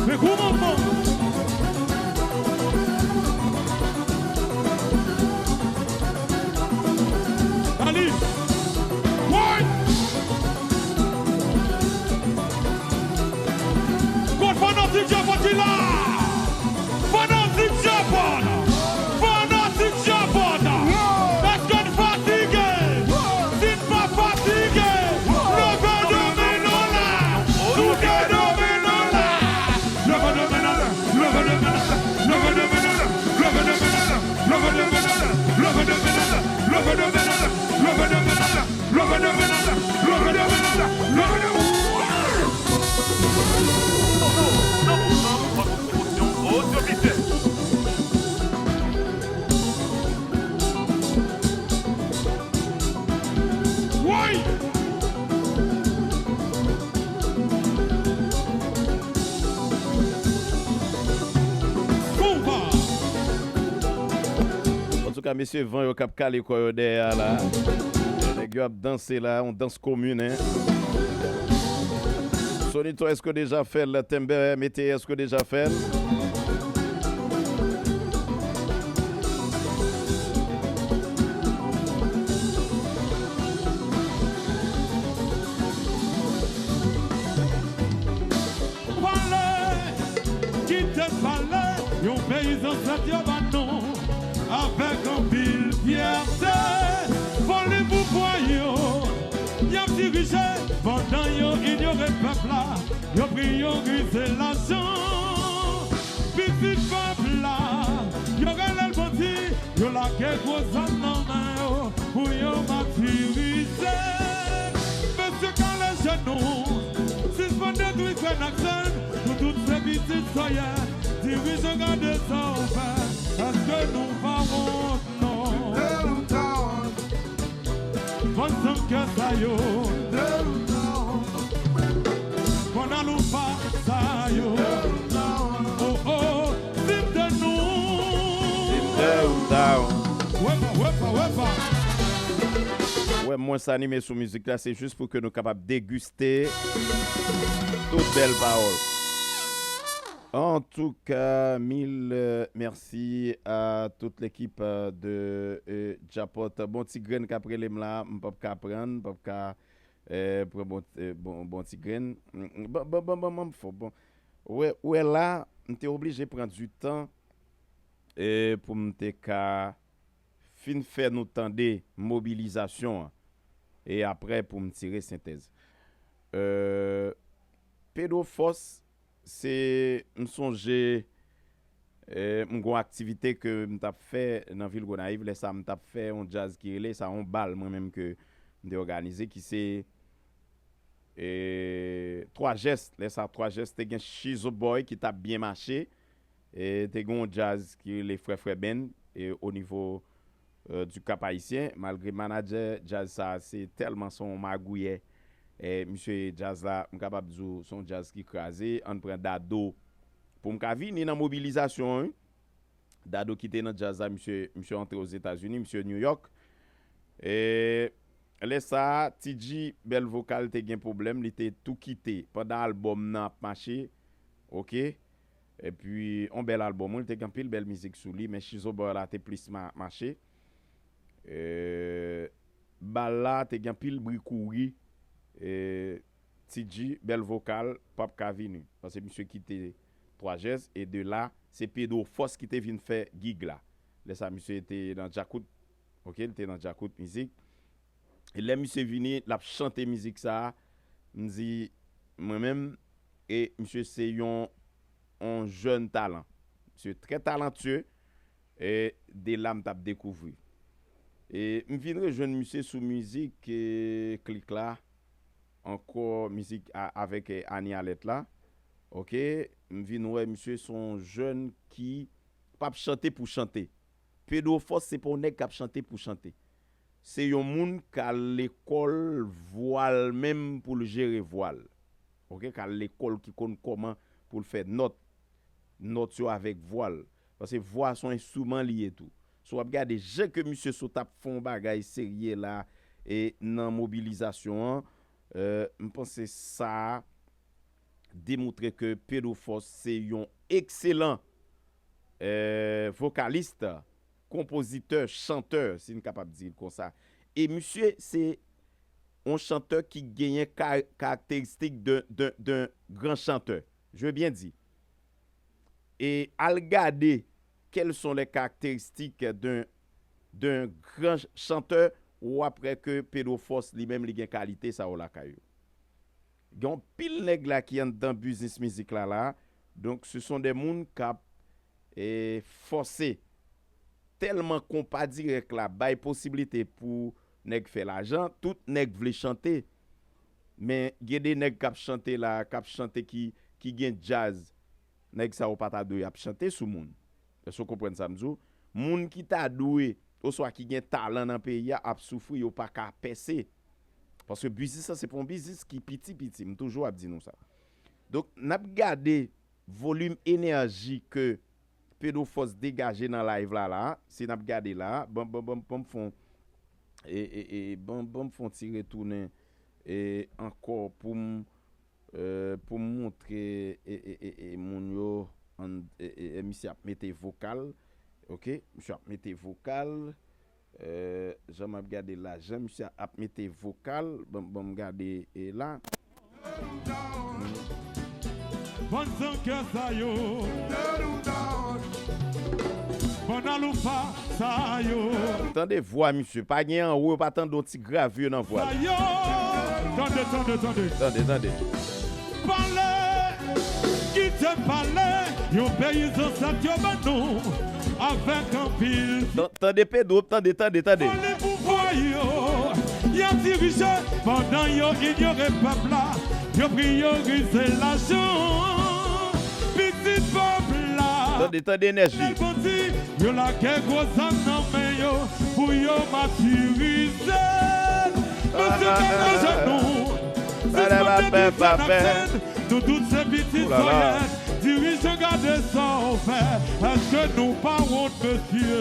Men kou manman. Dali. Woy! Ka mesye van yo k ap kale kò yo dèyè a la. Nèg yo ap danse la, yon dans komin, hein. Sonito, èske w deja fè l? Tembè, mete, èske w deja fè l? Pale, kite pale, yon peyi zansèt yo ban nou. Avèk anpil fyète, foli pou pwa yo. Y ap dirije pandan yo inyore pèp la, yo priyorize lajan. Pitit pèp la, yo rele l bandi, yo lage gwo zam nan men yo pou yo matirize. Mesye kale jenou, sispann detwi frè n ak sè n, nou tout se pitit sòyè. Dirijan, gade sa w fè, èske nou pa wont non? Bann zank kè sa yo. Bann aloufa sa yo. Oh, oh, Sipte nou. Sipte ou down. Wepa, wepa, wepa. Wè, mwen sa anime sou mizik la, se jis pou ke nou kapab degiste tout bèl pawòl. Antouka, mil, euh, mèsi a tout lekip, euh, de, euh, Djapot. Bon ti grenn k ap rele m la, m p ap ka pran, m p ap ka, euh, pran bon, euh, bon, bon ti grenn. Mm, mm, bon, bon, bon, bon, bon, fò, bon. Ou wè, ou wè la, m te oblije pran du tan, euh, pou m te ka fin fè nou tande mobilizasyon an. E aprè pou m tire sentèz. Euh, Pedro Force, se, m sonje, eh, m gon aktivite ke m t ap fè nan vil Gonayiv. Lè sa, m t ap fè yon djaz ki rele, sa yon bal mwen menm ke m te òganize, ki se, eh, Twa Jès. Lè sa, Twa Jès te gen Chizo Boy ki t ap byen mache. E te gen yon djaz ki rele Frè Frè Band, e o nivo, euh, du Cap Haïtien, malgre manadjè djaz sa a se tèlman se yon magouyè. E misye djaz la, m kapab di w, se yon djaz ki kraze. Ann pran Dado. Pou m ka vini nan mobilizasyon an, wi. Dado ki te nan djaz la, misye, misye antre Ozetazini, misye New York. E lè sa a, T G, bèl vokal, te gen pwoblèm, li te tou kite. Pandan albòm nan ap mache, oke? Epi, yon bèl albòm, wi, li te gen anpil bèl mizik sou li, men Chizo Boy la te plis ma-, mache. E, bal la te gen anpil bri kouri. E, T G, bèl vokal, p ap ka vini. Paske misye kite Twa Jès, e de la, se Pedro Force ki te vin fè gig la. Lè sa, misye te nan Djakout, oke, li te nan Djakout Mizik. E lè misye vini, l ap chante mizik sa a, m di, mwen menm, e misye se yon, yon jèn talan. Misye trè talantye, e de la m t ap dekouvri. E m vin rejwenn misye sou mizik, e, Klik la, ankò mizik a, avèk, e, Annie Alerte la. Oke, m vin wè misye se yon jèn ki p ap chante pou chante. Pedro Force se pa yon nèg k ap chante pou chante. Se yon moun k al lekòl vwa l menm pou l jere vwa l. Oke, k al lekòl ki konn kòman pou l fè nòt, nòt yo avèk vwa l. Paske vwa se yon enstriman li ye tou. Si w ap gade jan ke misye sot ap fè yon bagay serye la, e nan mobilizasyon an, euh, m panse sa a demontre ke Pedro Force se yon ekselan, euh, vokalis, konpozitè, chantè, si n kapab di l konsa. E misye se yon chantè ki genyen ka-, karakteristik de, de, de gran chantè. Je veux bien dire. E al gade quelles sont les caractéristiques d'un, d'un grand chanteur, ou ap wè ke Pedro Force li menm li gen kalite sa yo lakay yo. Gen anpil nèg la ki anndan biznis mizik la la. Donk, ce sont des moun k ap, e, fòse. Tèlman konpa dirèk la bay posiblite pou nèg fè lajan, tout nèg vle chante. Men gen de nèg k ap chante la, k ap chante ki, ki gen djaz. Nèg sa yo pa ta dwe ap chante sou moun. Èske w konprann sa m di w? Moun ki ta dwe, oswa ki gen talan nan peyi a, ap soufri, yo pa ka pèse. Paske biznis lan, se pa yon biznis ki piti piti. M toujou ap di nou sa. Donk, n ap gade volim enèji ke Pedro Force degaje nan live la la, si n ap gade la, ban, ban, ban, ban m fè yon, e, e, e, ban, ban m fè yon ti retounen, e, ankò pou m, e, pou m montre, e, e, e, e, moun yo, an, e, e, e, misye ap mete vokal, ok, misye ap mete vokal, e, jan m ap gade la, jan misye ap mete vokal, ban, ban m gade, e, la. Bann san kè sa yo. Bann aloufa sa yo. Tande vwa misye, pa gen anwo, yo pa tande yon ti gravi nan vwa. Sa yo. Tande, tande, tande. Tande, tande. Pale, kite m pale, yon peyi zansèt yo ban nou, avèk anpil. Tande Pedro, tande, tande, tande. Fò li pouvwa yo, y ap dirije pandan yo inyore pèp la, yo priyorize lajan pitit pèp la. Tande, tande enèji. Bandi, yo lage gwo zam nan men yo pou yo matirize. Mesye, tande jenou, sispann depi fè n ap tann. Nou tout se pitit zòyè. Dirijan, gade sa w fè. Èske nou pa wont, mesye?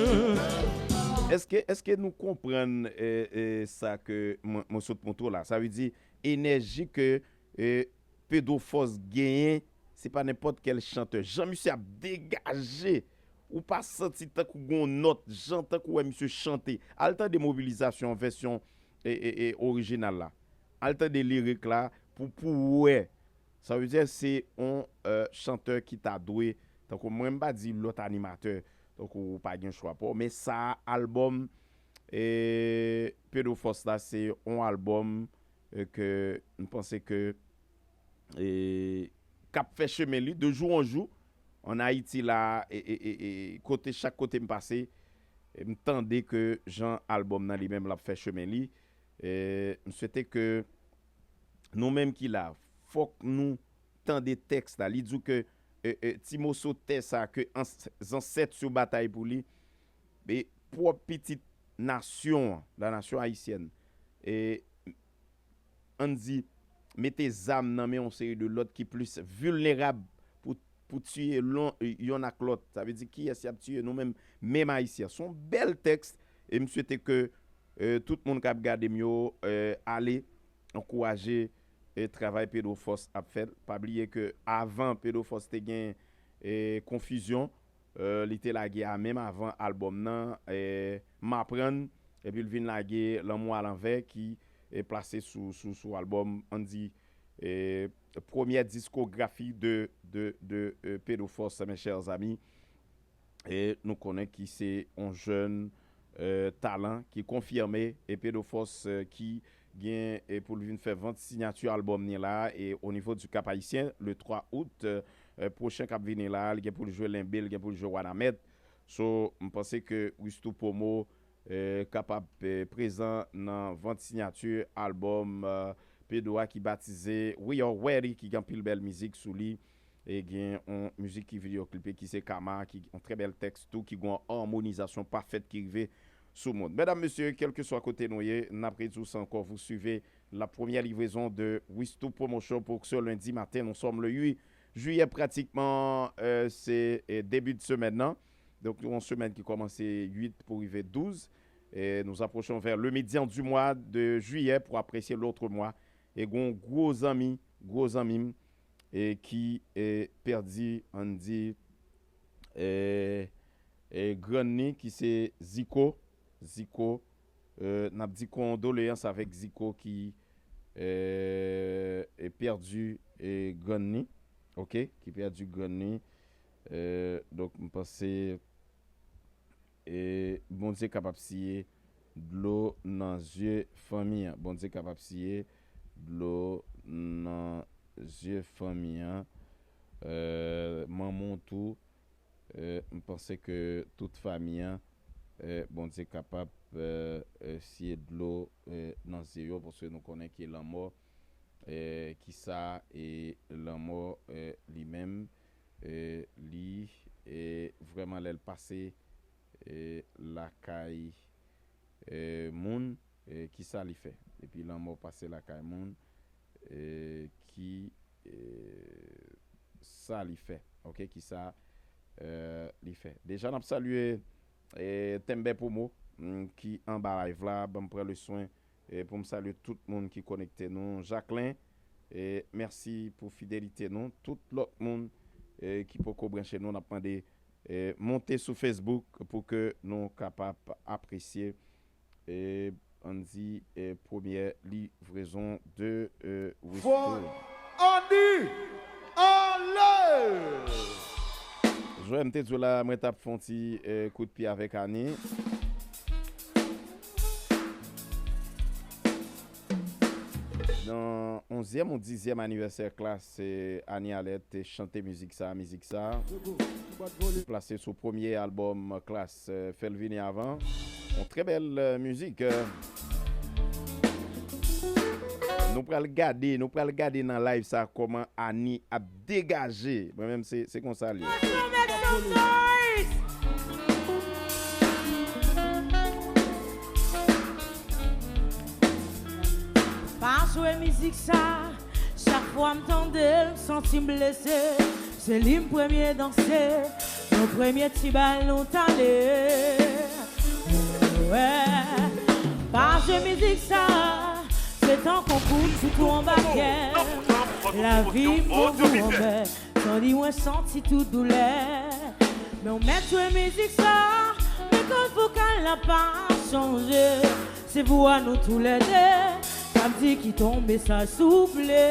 Èske, èske nou konprann, e, e, sa ke mwen, mwen sot montre w la? Sa vle di, enèji ke, e, Pedro Force genyen, se pa nenpòt kèl chantè. Jan misye ap degaje, ou pa santi tankou gon nòt, jan tankou wè misye chante. Al tande mobilizasyon vèsyon, e, e, e, orijinal la. Al tande lirik la pou, pou wè. Sa vle di se yon, e, chantè ki ta dwe, tankou mwen m pa di lòt animatè, tankou ou pa gen chwa pa w, men sa a albòm, e, Pedro Force la se yon albòm, e, ke m panse ke, e, k ap fè chemen li de jou an jou an Ayiti la, e, e, e, e, kote, chak kote m pase, e, m tande ke jan albòm nan li menm l ap fè chemen li, e, m swete ke nou menm ki la, fòk nou tande tèks la. Li di w ke, e, e, ti moso tè sa ke ans-, zansèt yo batay pou li, e, pwòp pitit nasyon an, la nation haïtienne, e, ann di, mete zam nan men yon seri de lòt ki plis vilnerab pou, pou tiye lon, yonn ak lòt. Sa vle di kiyès y ap tiye, nou menm, menm Ayisyen. Se yon bèl tèks, e m swete ke, e, tout moun k ap gade m yo, e, ale ankouraje, e, travay Pedro Force ap fè. Pa bliye ke avan Pedro Force te gen, e, Konfizyon, e, li te lage a menm avan albòm nan, e, M aprann, epi l vin lage Lanmou alanvè ki, e, plase sou, sou, sou albòm, ann di, e, premyè diskografi de, de, de, e, Pedro Force, mes chers amis. E nou konnen ki se yon jèn, e, talan ki konfime, e Pedro Force, e, ki gen, e, pou l vin fè vant sinyati albòm ni la, e o nivo di Cap Haïtien, le twa out, e, e, pwochen k ap vini la, li gen pou l jwe Lenbe, li gen pou l jwe Wanament. So, m panse ke Wistou Promo, e, kapab, e, prezan nan vant sinyati albòm, e, Pedro a ki batize We Are Ready, ki gen anpil bèl mizik sou li. E gen yon mizik ki videyo klipe ki se Kama, ki yon trè bèl tèks tou, ki gen yon amonizasyon pafèt ki rive sou moun. Medam, mesye, kèlkeswa kote nou ye, n ap redi w sa ankò, vous suivez la première livraison de Wistou Promotion pour ce lundi matin. Nous sommes le huit juillet, pratiquement, euh, c'est, euh, début de semaine, non? Donc, une semaine qui commence huit pour arriver douze. Et nous approchons vers le médian du mois de juillet pour apprécier l'autre mois. E gon gwo zanmi, gwo zanmi m, e ki, e, pèdi, ann di, e, e, grann ni ki se Ziko, Ziko, e, n ap di kondoleyans avèk Ziko ki, e, e, pèdi, e, grann ni, oke, ki pèdi grann ni. E, donk, m panse, e, Bondye kapab siye dlo nan zye fanmi an. Bondye kapab siye dlo nan zye fanmi an. E, manman w tou, e, m panse ke tout fanmi an, e, Bondye kapab, e, e, siye dlo, e, nan zye yo, paske nou konnen ke lanmò, e, kisa, e, lanmò, e, li menm, e, li, e, vrèman lè l pase, e, lakay, e, moun, e, kisa li fè? Depi lanmò pase lakay moun, e, ki, e, sa li fè? Oke, kisa, euh, li fè. Deja, n ap salye, eh, Tenbè Promo, mm, ki anba live la. Ban m pran le swen, eh, pou m salye tout moun ki konekte nou. Jacquelin, eh, mèsi pou fidelite nou. Tout lòt moun, eh, ki poko branche nou, n ap mande, eh, monte sou Facebook pou ke nou kapab apresye E ann di, e, premyè livrezon de, e, Fò Westwood. Andy! Anlè! Jwè, m te di w la, mwen t ap fè yon ti, e, kout pye avèk Annie. Nan onzyèm ou dizyèm anivèsè Klass, e, Annie Alerte te chante mizik sa, mizik sa. Plase sou premye albòm Klass, e, Fè l vini avan. Yon trè bèl, e, mizik, e. Nou pral gade, nou pral gade nan live sa kòman Annie ap degaje. Mwen menm se, se konsa l ye. Make some noise! Pa jwe mizik sa, chak fwa m tande l, m santi m blese. Se li m premye danse, nou premye ti bal nou t ale. Wè, pa jwe mizik sa, se tankou kout kouto anba kè m. Lavi m boubou anbè, tande mwen santi tout doulè. Men w mèt jwe mizik sa, men kòd vokal la pa chanje. Se pou a nou toulède, sa m di ki tonbe sa souple.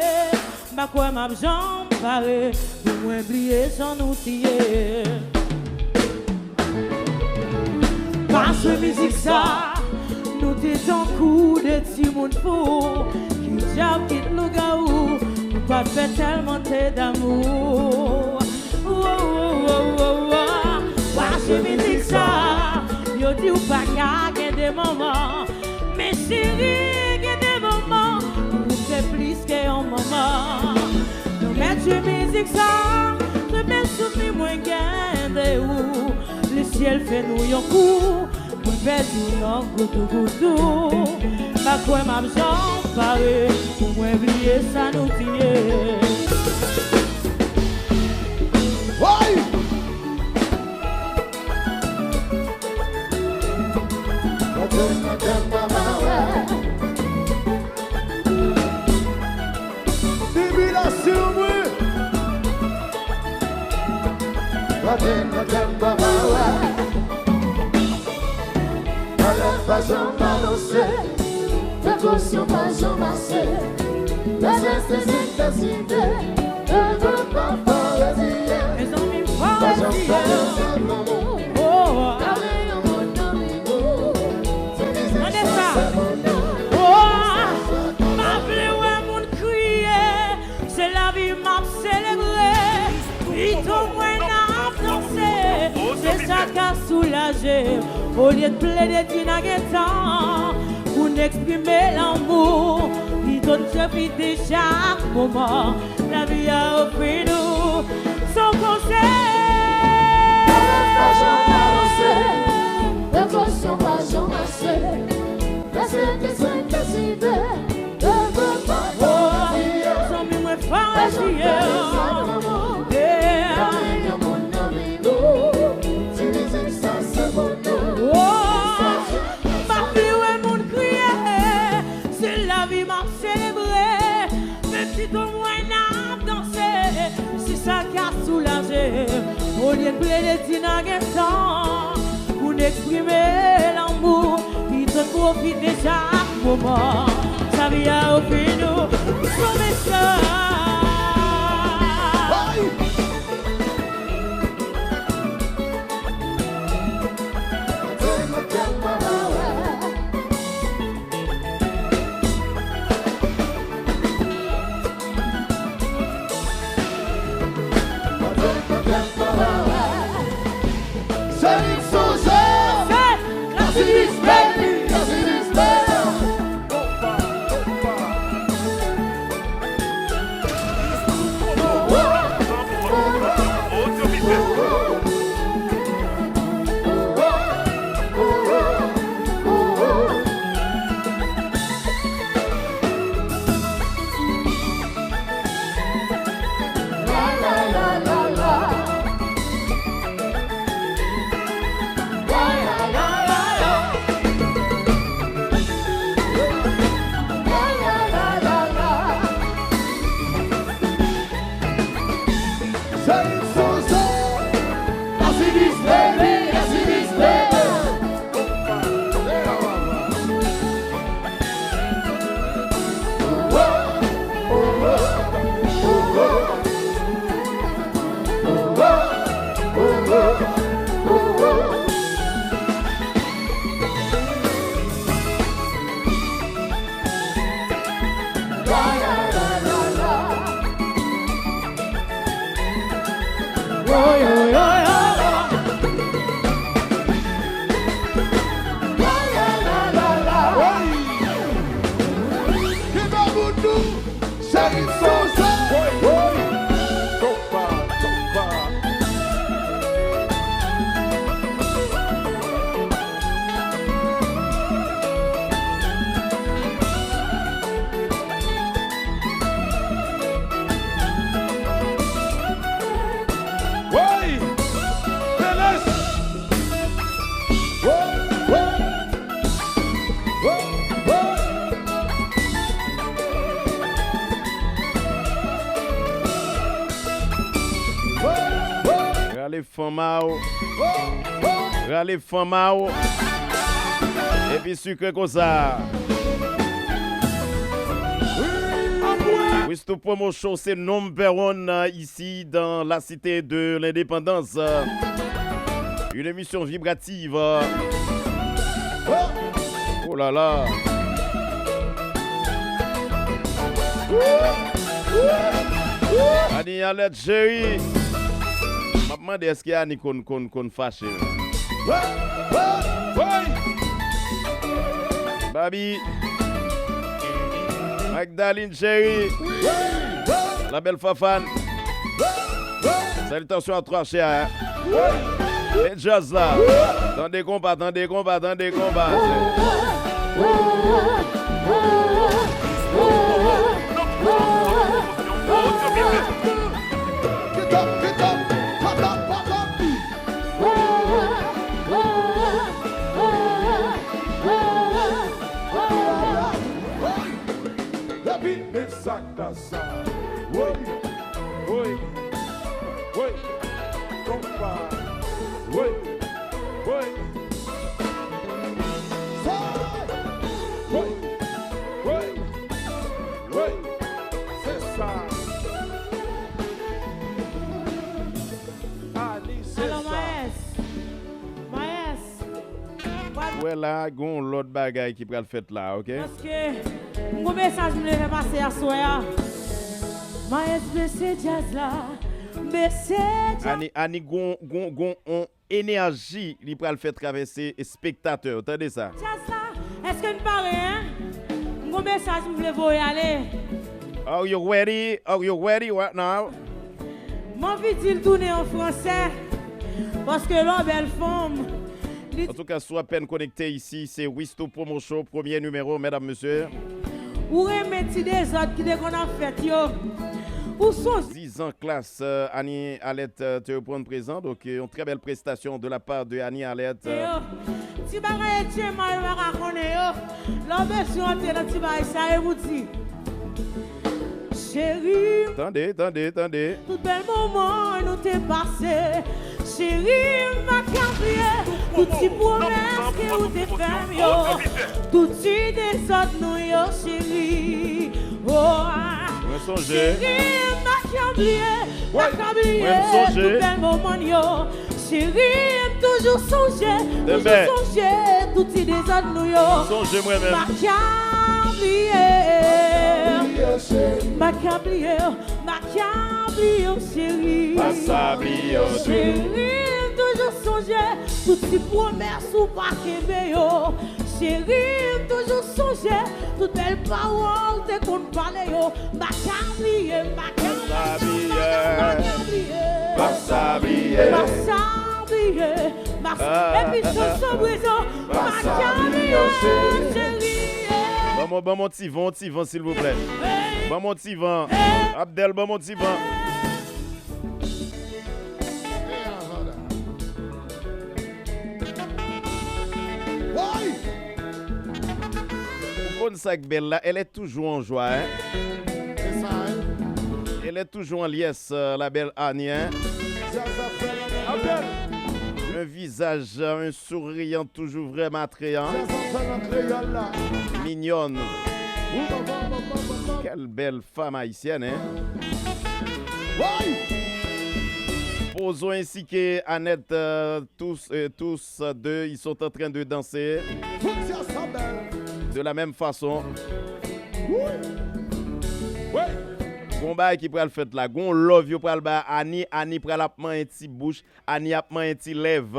M pa kwè m ap janm pare pou mwen bliye jan nou t ye. Pa jwe mizik sa, nou te tankou de timoun fou. Ki dyab, ki lougawou, nou pa t fè tèlman te damou. Wo, wo, wo, wo, wo. Pa jwe mizik sa, yo di w pa ka gen de manman. Men cheri, gen de manman, ou se plis ke yon manman. Nou mèt jwe mizik sa, se bèl souvni mwen gen de ou. Lesyèl fè nou yon kou, mwen pèdi w nan goutou goutou. Pa kwè m ap janm pare pou mwen bliye sa nou t ye. Woy! Tribilasyon mwen. Gade nan kè m pa ba wè. Malè pa janm avanse. Prekosyon pa janm ase. Lè se se deside. Lè pa pa reziye. Mezanmi, pa janm reziye. Fè yon sèl lanmou. Oh. Kare yon moun nan ri nou. Tande sa. Oh, m pa vle wè moun kriye. Se lavi m ap selebre. Pito mwen ap danse. Se sa k ap soulaje. Olye d plede di n a gen tan pou n eksprime lanmou, pito n pwofite chak moman lavi a ofri nou. Son konsèy. Prekosyon pa janm ase. Lè se te swen deside. Zanmi mwen, fò reziye. Yeah. Oh, m pa vle wè moun kriye. Se lavi m ap selebre. Men pito mwen ap danse. Se sa k ap soulaje. Olye n plede di n a gen tan pou n eksprime lanmou, pito n pwofite chak moman. Sa vi a ofri nou, son mesaj. Ki nan bout nou, cheri sonje. Woy, woy. Konpa, konpa. Woy! Felix! Woy, woy! Woy, woy! Woy, woy! Rale fanm a w. Rale fanm a w. Epi sikre konsa. Wisto Promo Show, c'est number one, euh, ici dans la cité de l'indépendance. Euh, une émission vibrative. Euh. Oh là là. Ani Alèt cheri. M ap mande èske Ani konn konn konn fache. Babi. Magdalene cheri. La belle Fafane. Salutations à toi chère. Men djaz la. Tande konpa, tande konpa, tande konpa. Epi men sa k ta sa. Woy, woy, woy. Konpa. Woy, woy. Sa. Woy, woy, woy. Se sa. Ani, se sa. Alò, Maes. Maes. Ou wè la, gen yon lòt bagay ki pral fèt la, oke? Paske m gon mesaj m vle fè pase aswè a. Maes bese djaz la, bese djaz. Ani, Ani gon, gon, gon, on enèji li pral fè travèse espektatè yo. Tande sa. Djaz la, èske n pare, en? M gon mesaj m vle voye ale. Are you ready? Are you ready right now? M anvi di l tounen an fransè, paske lè w bèl fanm, li. Antouka, si w apèn konekte isi, se Wisto Promo Show, premye nimewo, medam, mesye. Ou renmen ti dezòd ki te konn ap fèt yo. Ou sonje. Dizan klas, euh, Ani Alèt, euh, te reprann prezan, donk, euh, yon trè bèl prestasyon de la part de Ani Alèt, euh. Yo, ti bagay etye mal pa ka konnen yo. Lè w bezwen antre nan ti bagay sa, e pou di. Cheri. Tande, tande, tande. Tout bèl moman nou te pase. Cheri, m pa ka bliye tout ti pwomès ke ou te fè m yo. Tout ti dezòd nou yo, cheri. Oh, ah. Mwen sonje. Cheri, m pa ka bliye, m pa ka bliye tout bèl moman yo. Cheri, m toujou sonje, toujou sonje tout ti dezòd nou yo. Sonje mwen menm. M pa ka bliye. M pa ka bliye, m pa ka bliye w, cheri. Pa sa bliye w, cheri. Cheri, m toujou sonje tout ti pwomès ou pa kenbe yo. Cheri, m toujou sonje tout bèl pawòl ou te konn pale yo. M pa ka bliye, m pa ka bliye, m pa ka bliye. Pa sa bliye. Pa sa bliye. Pa sa, epi chanson prezan, m pa ka bliye, cheri. Ban mwen, ban mwen ti van, ti van, silvouplè. Ban mwen ti van. Abdel, ban mwen ti van. Ou konn sa k bèl la, elle est toujours en joie, hein? Se sa, hein? Elle est toujours en liesse, euh, la belle Annie, hein? Un visage, euh, un souriant, toujours vraiment attrayant. Mignonne. Quelle belle femme haïtienne, hein? Pozo ainsi que Annette, euh, tous, euh, tous deux, ils sont en train de danser de la même façon. Gon bagay ki pral fèt la. Gon love yo pral ba Ani. Ani pral ap manyen ti bouch. Ani ap manyen ti lèv.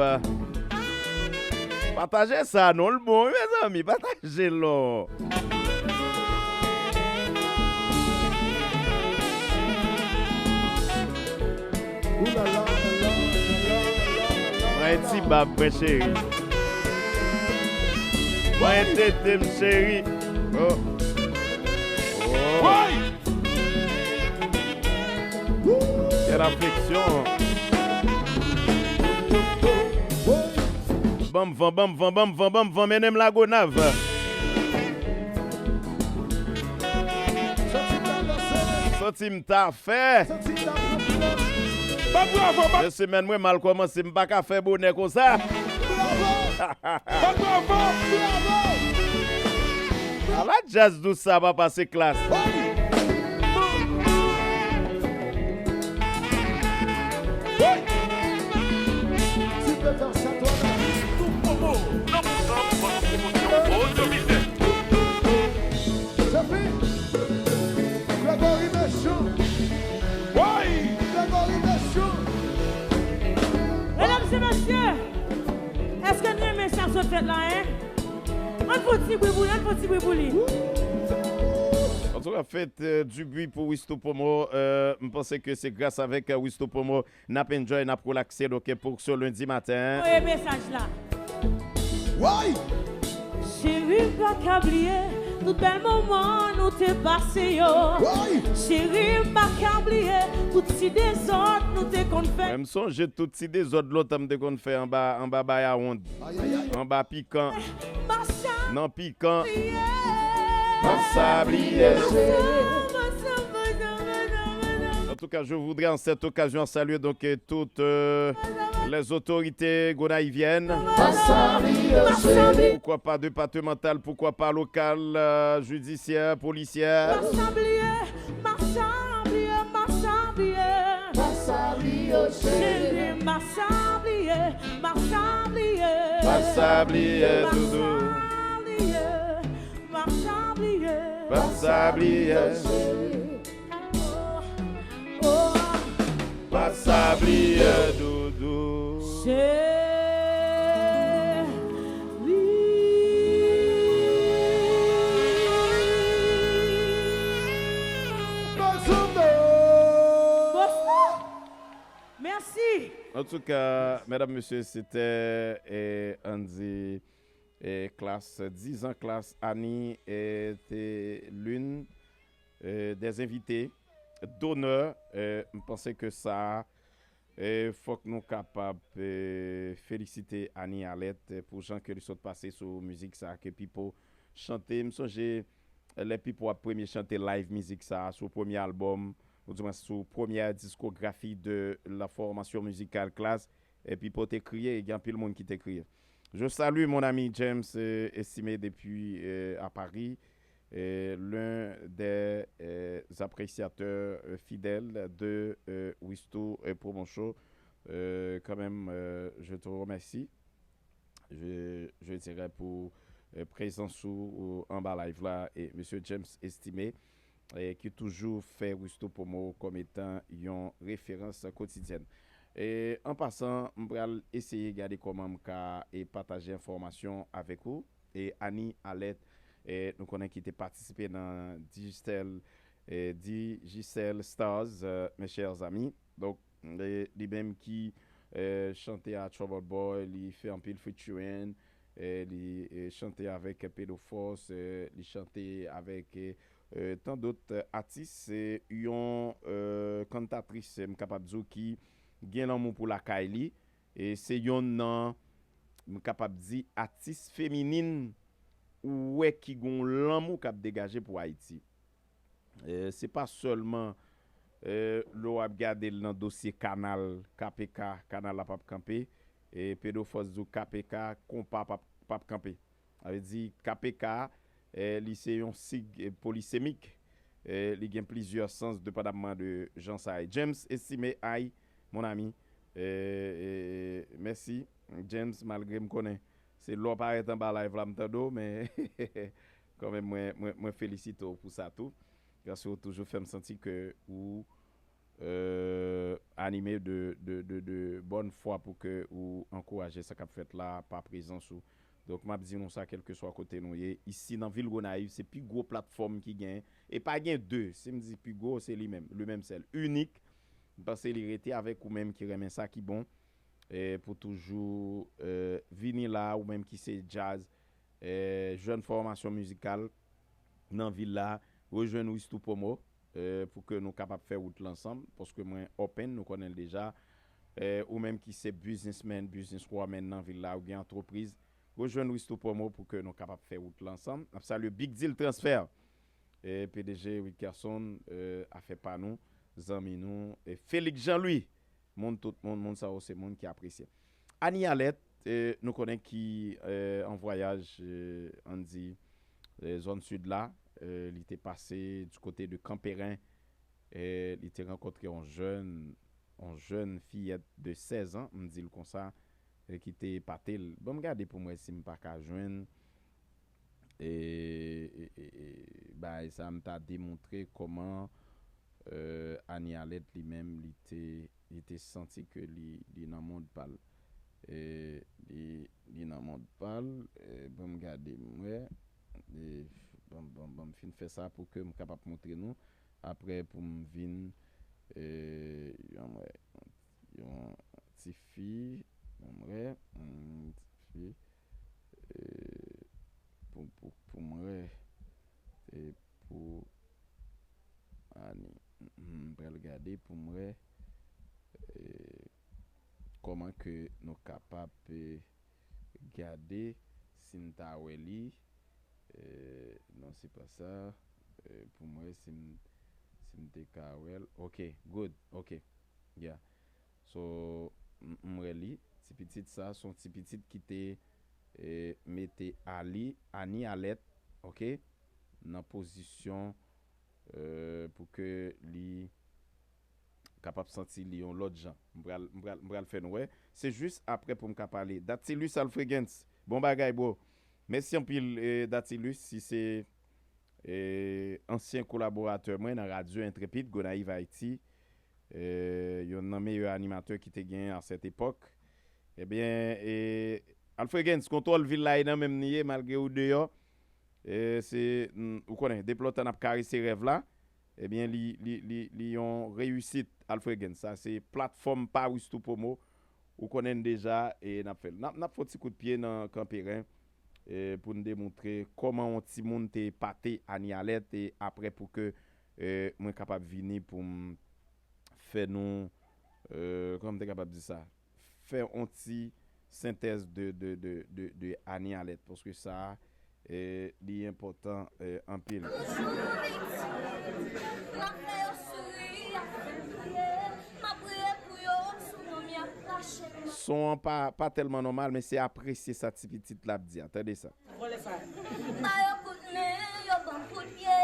Pataje sa non, l bon wi mezanmi, pataje l non. Mwen ti bab mwen cheri. Mwen tete m cheri. Oh. Oh. Quelle affection. Banm van, banm van, banm van, banm van, mennen m Lagonav. Santi m ta fè. Mesye, men mwen mal kòmanse, m pa ka fè bonè konsa. Ala djaz dous sa, papa, se klas. Medam e mesye, èske n renmen sa k sot fèt la, en? Ann fè yon ti bri pou li, ann fè yon ti bri pou li. Antouka, faites euh, du bruit pour Wisto Promo. Euh, m panse ke se gras avèk euh, Wisto Promo n ap enjoy, n ap relakse, donk, pou sou lendi maten. Voye mesaj la. Woy! Cheri, m pa ka bliye tout bèl moman nou te pase yo. Woy! Cheri, m pa ka bliye tout ti dezòd nou te konn fè. Mwen, m sonje tout ti dezòd lontan m te konn fè anba, anba Bayawonn. Anba Pikan. Nan Pikan. Pa sa bliye, cheri. En tout cas, je voudrais en cette occasion saluer donc euh, toutes euh, les autorités gonaïviennes. Pa sa bliye, cheri. Pourquoi pas départementales, pourquoi pas locales, euh, judiciaires, policières. Pa sa bliye, pa sa bliye, pa sa bliye. Pa sa bliye, cheri. Cheri, pa sa bliye, pa sa bliye. Pa sa bliye, doudou. Pa sa bliye, pa sa bliye. Pa sa bliye, cheri. Oh, oh. Pa sa bliye, doudou. Cheri. Mèsi. Antouka, medam, mesye, se te eh, Andy eh, klas, dizan klas Ani eh, te l'une eh, des invités d'honneur. Eh, m panse ke sa, eh, fòk nou kapab eh, felisite Ani Alèt eh, pou jan ke li sot pase sou mizik sa ke Pipo chante. M sonje eh, lè Pipo ap premye chante live mizik sa sou premye albòm, ou dimwen sou premyè diskografi de la formation musicale Klass, eh, Pipo te kriye, e gen anpil moun ki te kriye. Je salue mon ami James euh, Estimé depuis euh, à Paris, euh, l'un des euh, appréciateurs euh, fidèles de euh, Wisto euh, Promo Show. Euh, quand même, euh, je te remercie. Je, je dirais pour euh, présence ou, ou anba live la et Monsieur James Estimé eh, ki toujou fè Wisto Promo kòm etan yon referans kotidyèn. E, an pasan, m pral eseye gade kòman m ka e, pataje enfòmasyon avèk ou. E Ani Alèt, e, nou konnen ki te patisipe nan Digicel, e, Digicel Stars, e, mes chers amis. Donk, e, li menm ki e, chante a Trouble Boy, li fè anpil featuring, e, li e, chante avèk Pedro Force, e, li chante avèk e, e, tan dòt e, atis. Se yon e, kantatris, e, m kapab di w ki gen lanmou pou lakay li. E se yonn nan, m kapab di, atis feminin ou wè ki gon lanmou k ap degaje pou Ayiti. E, se pa sèlman e, lè w ap gade l nan dosye kanal K P K, kanal la p ap kanpe, e Pedro Force di w K P K, konpa p ap, p ap kanpe. Sa vle di K P K, e, li se yon sig e, polisemik. E, li gen plizyè sans depandamman de jan sa ye. James Estimé, ay, mon ami, e, e, mèsi. James, malgre m konnen se lè w parèt anba live la m tande w, men kanmenm mwen, mwen, mwen felisite w pou sa tou. Paske ou toujou fè m santi ke ou euh, anime de, de, de, de bòn fwa pou ke ou ankouraje sa k ap fèt la pa prezans ou. Donk, m ap di nou sa, kèlkeswa kote nou ye, isi nan vil Gonayiv, se pi gwo platfòm ki gen, e pa gen de, si m di pi gwo, se li menm, li menm sèl, inik. M panse li rete avèk ou menm ki renmen sa ki bon, e pou toujou euh, vini la, ou menm ki se djaz, euh, jèn fòmasyon mizikal nan vil la, rejwenn Wistou Promo, euh, pou ke nou kapab fè wout la ansanm, paske mwen open, nou konnen l deja. Euh, ou menm ki se businessman, businesswoman nan vil la, ou gen antrepriz, rejwenn Wistou Promo pou ke nou kapab fè wout la ansanm. N ap salye Big Deal Transfer, euh, P D G Wilkerson, euh, afè pa nou, zanmi nou, e Felix Jean Louis, moun tout moun, moun sa yo se moun ki apresye. Ani Alèt, eh, nou konnen ki eh, an vwayaj, eh, ann di, eh, zòn sid la, eh, li te pase du kote de Kanperen, eh, li te rankontre yon jèn, yon jèn fiyèt de sèz an, m di l konsa, eh, ki te epate l. Ban m gade pou m wè si m pa ka jwenn e, e, e, e, bagay sa, m ta demontre kòman euh, Ani Alèt li menm, li te, li te santi ke li, li nan mond pa l. E, li, li nan mond pa l, e, ban m gade m wè. E, ban, ban, ban m fin fè sa pou ke m kapab montre nou. Apre pou m vin, e, yon, yon ti fi, ban m wè, yon ti fi, e, pou, pou, pou m wè, e, pou Ani. M pral gade pou m wè eh, kòman ke nou kapab eh, gade si n ta wè li. Eh, non, se pa sa. Eh, pou m wè si m, si m te ka wè l. Ok, good. Ok. Yeah. So, m, m wè li. Ti pitit sa, se yon ti pitit ki te eh, mete Ali, Ani Alèt, ok, nan pozisyon eh, pou ke li kapab santi li yon lòt jan. M pral, m pral, m pral fè nou wè. Se jis apre pou m ka pale. Datilus Alfregens, bon bagay, bro. Mèsi anpil, eh, Datilus, si se eh, ansyen kolaboratè mwen nan Radyo Entrepid, Gonayiv, Ayiti. Eh, yonn nan meyè animatè ki te genyen a sèt epòk. Ebyen, eh, Alfregens, kontwòl vil la e nan men m li ye, malgre ou deyò. Eh, se, mm, ou konnen, depi lontan n ap karese rèv la, ebyen, li, li, li, li yon reyisit, Alfregens. Sa se platfòm pa Wistou Promo, ou konnen n deja, e n ap fè l. N ap, n ap fè yon ti kout pye nan Kanperen, e pou n demontre kòman yon timoun te epate Ani Alèt, e apre pou ke, e, mwen kapab vini pou m fè nou, e, kòman m te kapab di sa? Fè yon ti sentèz de, de, de, de, de Ani Alèt, paske sa, e, li enpòtan, e, anpil. Son an pa, pa tèlman nòmal, men se apresye sa ti pitit la ap di a. Tande sa. Ba yo kout men, yo ban m kout pye.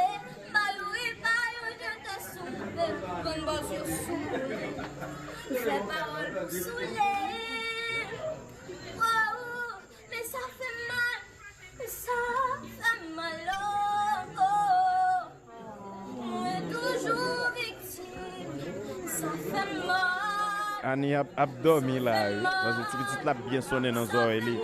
Ba yo, ba yo jete sou mwen. Konn bòz yo sou mwen. Fè pawòl pou soule. Oh, men sa fè m mal. Sa fè m mal, oh, oh. Mwen toujou viktim. Sa fè m mal. Ani ap, ap dòmi la wi, paske ti pitit la ap byen sonnen nan zòrèy li.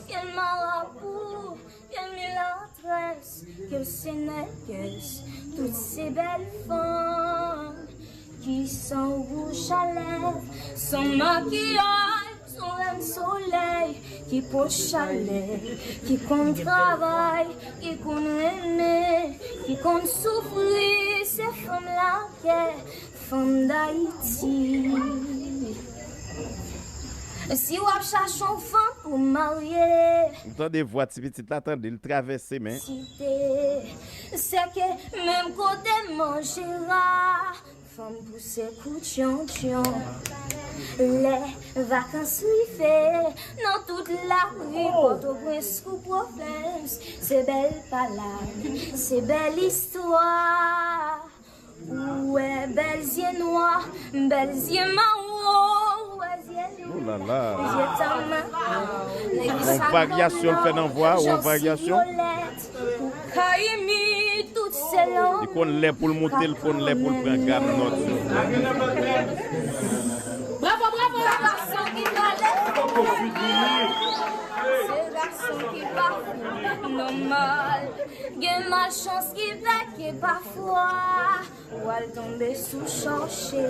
Gen marabou, gen milatrès, gen senègès, tout se bèl fanm ki san wouj a lèv, san makiyaj. Son rèn solèy ki pote chalè, ki konn travay, ki konn renmen, ki konn soufri, se fanm lakè, fanm Dayiti. Si w ap chache yon fanm pou marye, m tande vwa ti pitit la, tande l travèse men. Site, se ke menm kote manje ra, fanm pouse kou tyon tyon. Lè vakans rive, nan tout lari Pòtoprens kou Pwovens, se bèl palad, se bèl istwa. Ou wè bèl zye nwa, bèl zye mawon, Oh la la. Yon varyasyon l fè nan vwa, yon varyasyon. Li konn lè pou l moute, l konn lè pou l pran gam nòt yo. Bravo, bravo. Se gason ki pa nòmal. Gen malchans ki fè ke pafwa w al tonbe sou chòche.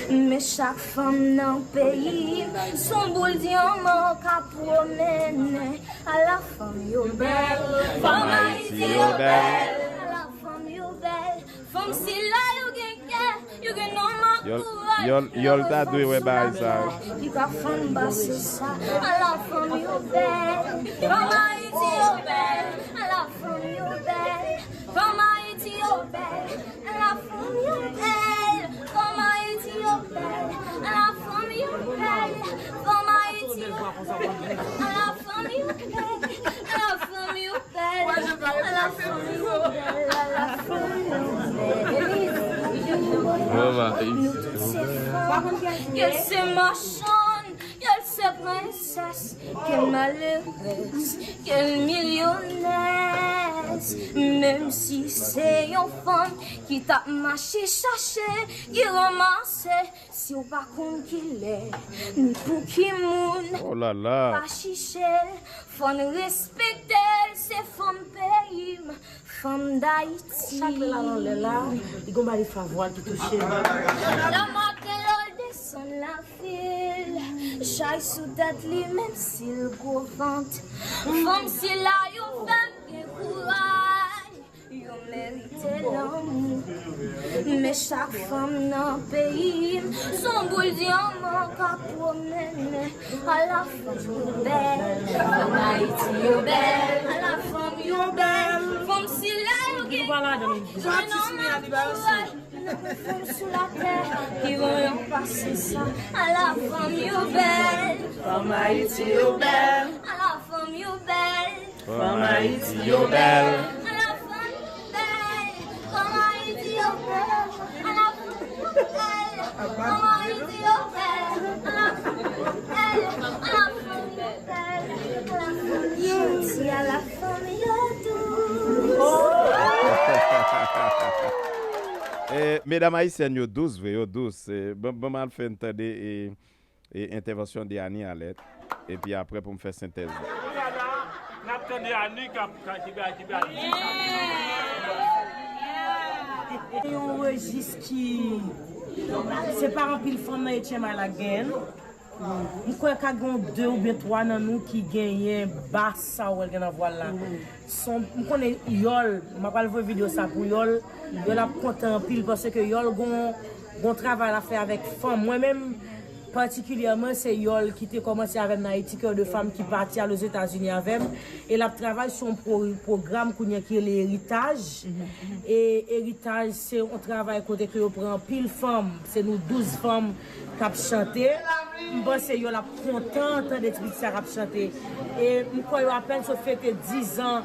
Men chak fanm nan peyi m s on boul dyaman k ap pwomennen. Ala fanm yo bèl. Fanm Ayiti yo bèl. Ala fanm yo bèl. Fanm sila yo gen kè, yo gen nòmal kouraj. Yòl ta dwe wè bagay sa yo. Ki pa fanm ba se sa. Ala fanm yo bèl. Fanm Ayiti yo bèl. Ala fanm yo bèl. Fanm Ayiti yo bèl. Ala fanm yo bèl. Fanm Ayiti yo bèl. Ala fanm yo bèl. Fanm Ayiti yo bèl. Ala fanm yo bèl. Ala fanm yo bèl. Ala fanm yo bèl. Ala fanm yo bèl. Fanm Ayiti yo bèl. Ke l se machann, ke l se prensès, ke l malerèz, ke l milyonèz. Menm si se yon fanm ki t ap mache chache, ki ranmase, si w pa konn kilè, ni pou ki moun, oh la la, pa chiche l, fò n respekte l, se fanm peyi m, fanm Dayiti. Chak lè l al anlè la, li gon bagay favwal ki touche l. Lè maten lè l desann lavil, chay sou tèt li, menm si l gwo vant. Fanm sila yo fè m gen kouraj, yo merite lanmou. Men chak fanm nan peyi m s on boul dyaman k ap pwomennen. Ala fanm yo bèl, fanm Ayiti yo bèl, ala fanm yo bèl. Fanm sila yo gen, yo gen nòmal kouraj. Fanm sou latè ki gon yon pase sa. Ala fanm yo bèl. Fanm Ayiti yo bèl. Ala fanm yo bèl. Fanm Ayiti yo bèl. Ala fanm yo bèl. Fanm Ayiti yo bèl. Ala fanm yo bèl. Fanm Ayiti yo bèl. Ala fanm yo bèl. Ala fanm yo bèl. Ala fanm yo bèl. Ala fanm yo dous. E, medam ayisyèn yo dous vre, yo dous. E, ban, ban m al fè n tande, e, e, entèvansyon Diani Alèt. Epi apre pou m fè sentèz la. Kounye a la, n ap tande Ani k ap, k ap, ki bay, ki bay. Yon rejis ki, se pa anpil fanm nan H M I la k genyen l. M kwè ka gen de oubyen twa nan nou ki genyen bas sa w wè l gen nan vwa l la. Son, m konnen Yòl, m ap al voye videyo sa pou Yòl. Yòl ap kontan anpil paske Yòl gon, gon travay l ap fè avèk fanm. Mwen menm, patikilyèman, se Yòl ki te kòmanse avè m nan Ayiti, Cœur de Femme ki pati al Ozetazini avè m. E l ap travay sou yon pwo-, pwogram kounye a ki rele Eritaj. E Eritaj se yon travay kote ke yo pran anpil fanm. Se nou douz fanm k ap chante. M panse Yòl ap kontan tande ti pitit sa k ap chante. E m kwè yo apèn sot fete diz an,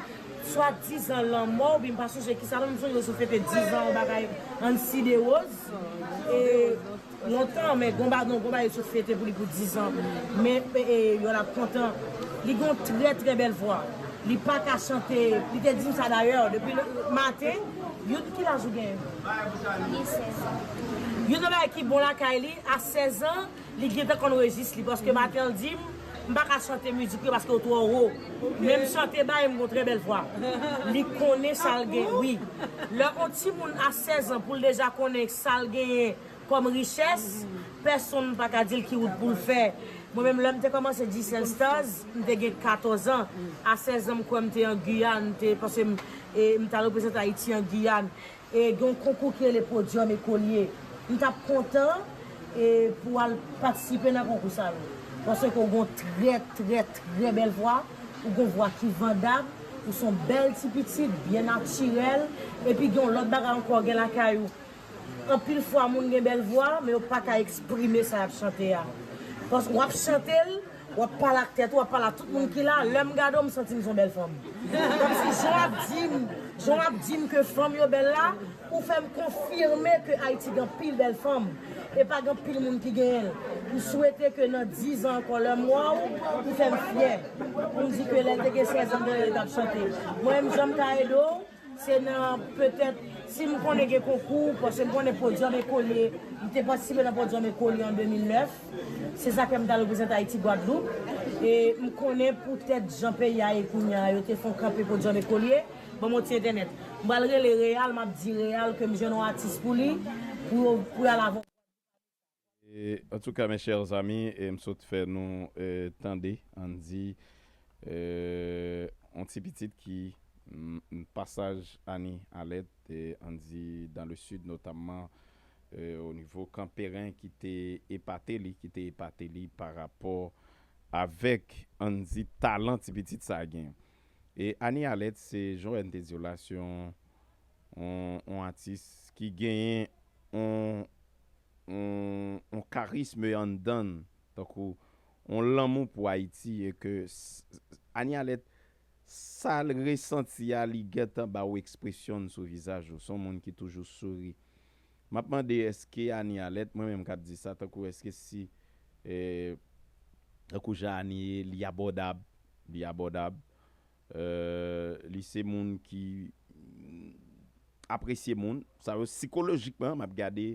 swa diz an lanmò, oubyen m pa sonje kisa non, m sonje yo sot fete diz an, yon bagay Ansi de Woz. E lontan, men gon ba-, non, gon bagay yo sot fete pou li pou diz an. Men, e, e, Yòl ap kontan. Li gon trè, trè bèl vwa. Li pa ka chante, li te di m sa dayè, depi le maten, Youn, ki laj ou genyen? Gen sèz an. Youn nan bagay ki bon lakay li, a sèz an, li gentan konn rejis li, paske maten an l di m, m pa ka chante mizik yo paske yo twò wo. Men m chante ba e m gon trè bèl vwa. Li konnen sa l gen, wi. Lè yon timoun a sèz an pou l deja konnen sa l genyen kòm richès, pèsonn pa ka di l ki wout pou l fè. Mwen menm, lè m te kòmanse Giselle Stars, m te gen katòz an. A sèz an, m kwè m te an Giyàn, m te, paske m, e, m t al reprezante Ayiti an Giyàn. E gen yon konkou ki rele Podium Écolier. M t ap kontan, e, pou al patisipe nan konkou sa yo. Paske w gen yon trè, trè, trè bèl vwa, ou gen yon vwa ki vandab, ou se yon bèl ti pitit, byen natirèl, epi gen yon lòt bagay ankò, gen lakay ou. Anpil fwa, moun gen bèl vwa, men yo pa ka eksprime sa y ap chante a. Paske w ap chante l, w ap pale ak tèt ou, w ap pale ak tout moun ki la. Lè m gade w, m santi m se yon bèl fanm. Kòmsi jan w ap di m, jan w ap di m ke fanm yo bèl la, ou fè m konfime ke Ayiti gen anpil bèl fanm. E pa gen anpil moun ki genyen l. M swete ke nan diz an ankò, lè m wè w, pou fè m fyè. Pou m di ke lè l te gen sèz an, l t ap chante. Mwen menm, jan m ka ede w, se nan petèt, si m konnen gen konkou, paske m konnen Podyòm Ekolye, m te patisipe nan Podyòm Ekolye an de mil nèf. Se sa k fè m t al reprezante Ayiti, Gwadloup. E m konnen poutèt jan peyi a ye kounye a, yo te fè yon kanpe Podyòm Ekolye. Ban m yon ti entènèt. M pral rele Real, m ap di Real ke m jwenn yon atis pou li, pou yo, pou y al avè w. E, antouka, mes chers amis, e, m sot fè nou e, tande, ann di, e, yon ti pitit ki m, m, pasaj Annie Alerte, e, ann di, dans le sud, notamman e, o nivo Kanperen, ki te epate li, ki te epate li pa rapò avèk, ann di, talan ti pitit sa a genyen. E Annie Alerte, se jan N te di w la, se yon, yon, yon atis ki genyen yon, yon, yon karism anndan l, tankou yon lanmou pou Ayiti, e ke s- Annie Alerte, sa l resanti a, li gentan ba w ekspresyon l sou vizaj ou. Se yon moun ki toujou souri. M ap mande, èske Annie Alerte, mwen menm k ap di sa, tankou èske si, e, tankou jan Annie ye, li abòdab, li abòdab, e, li se moun ki apresye moun. Sa yo, sikolojikman, m ap gade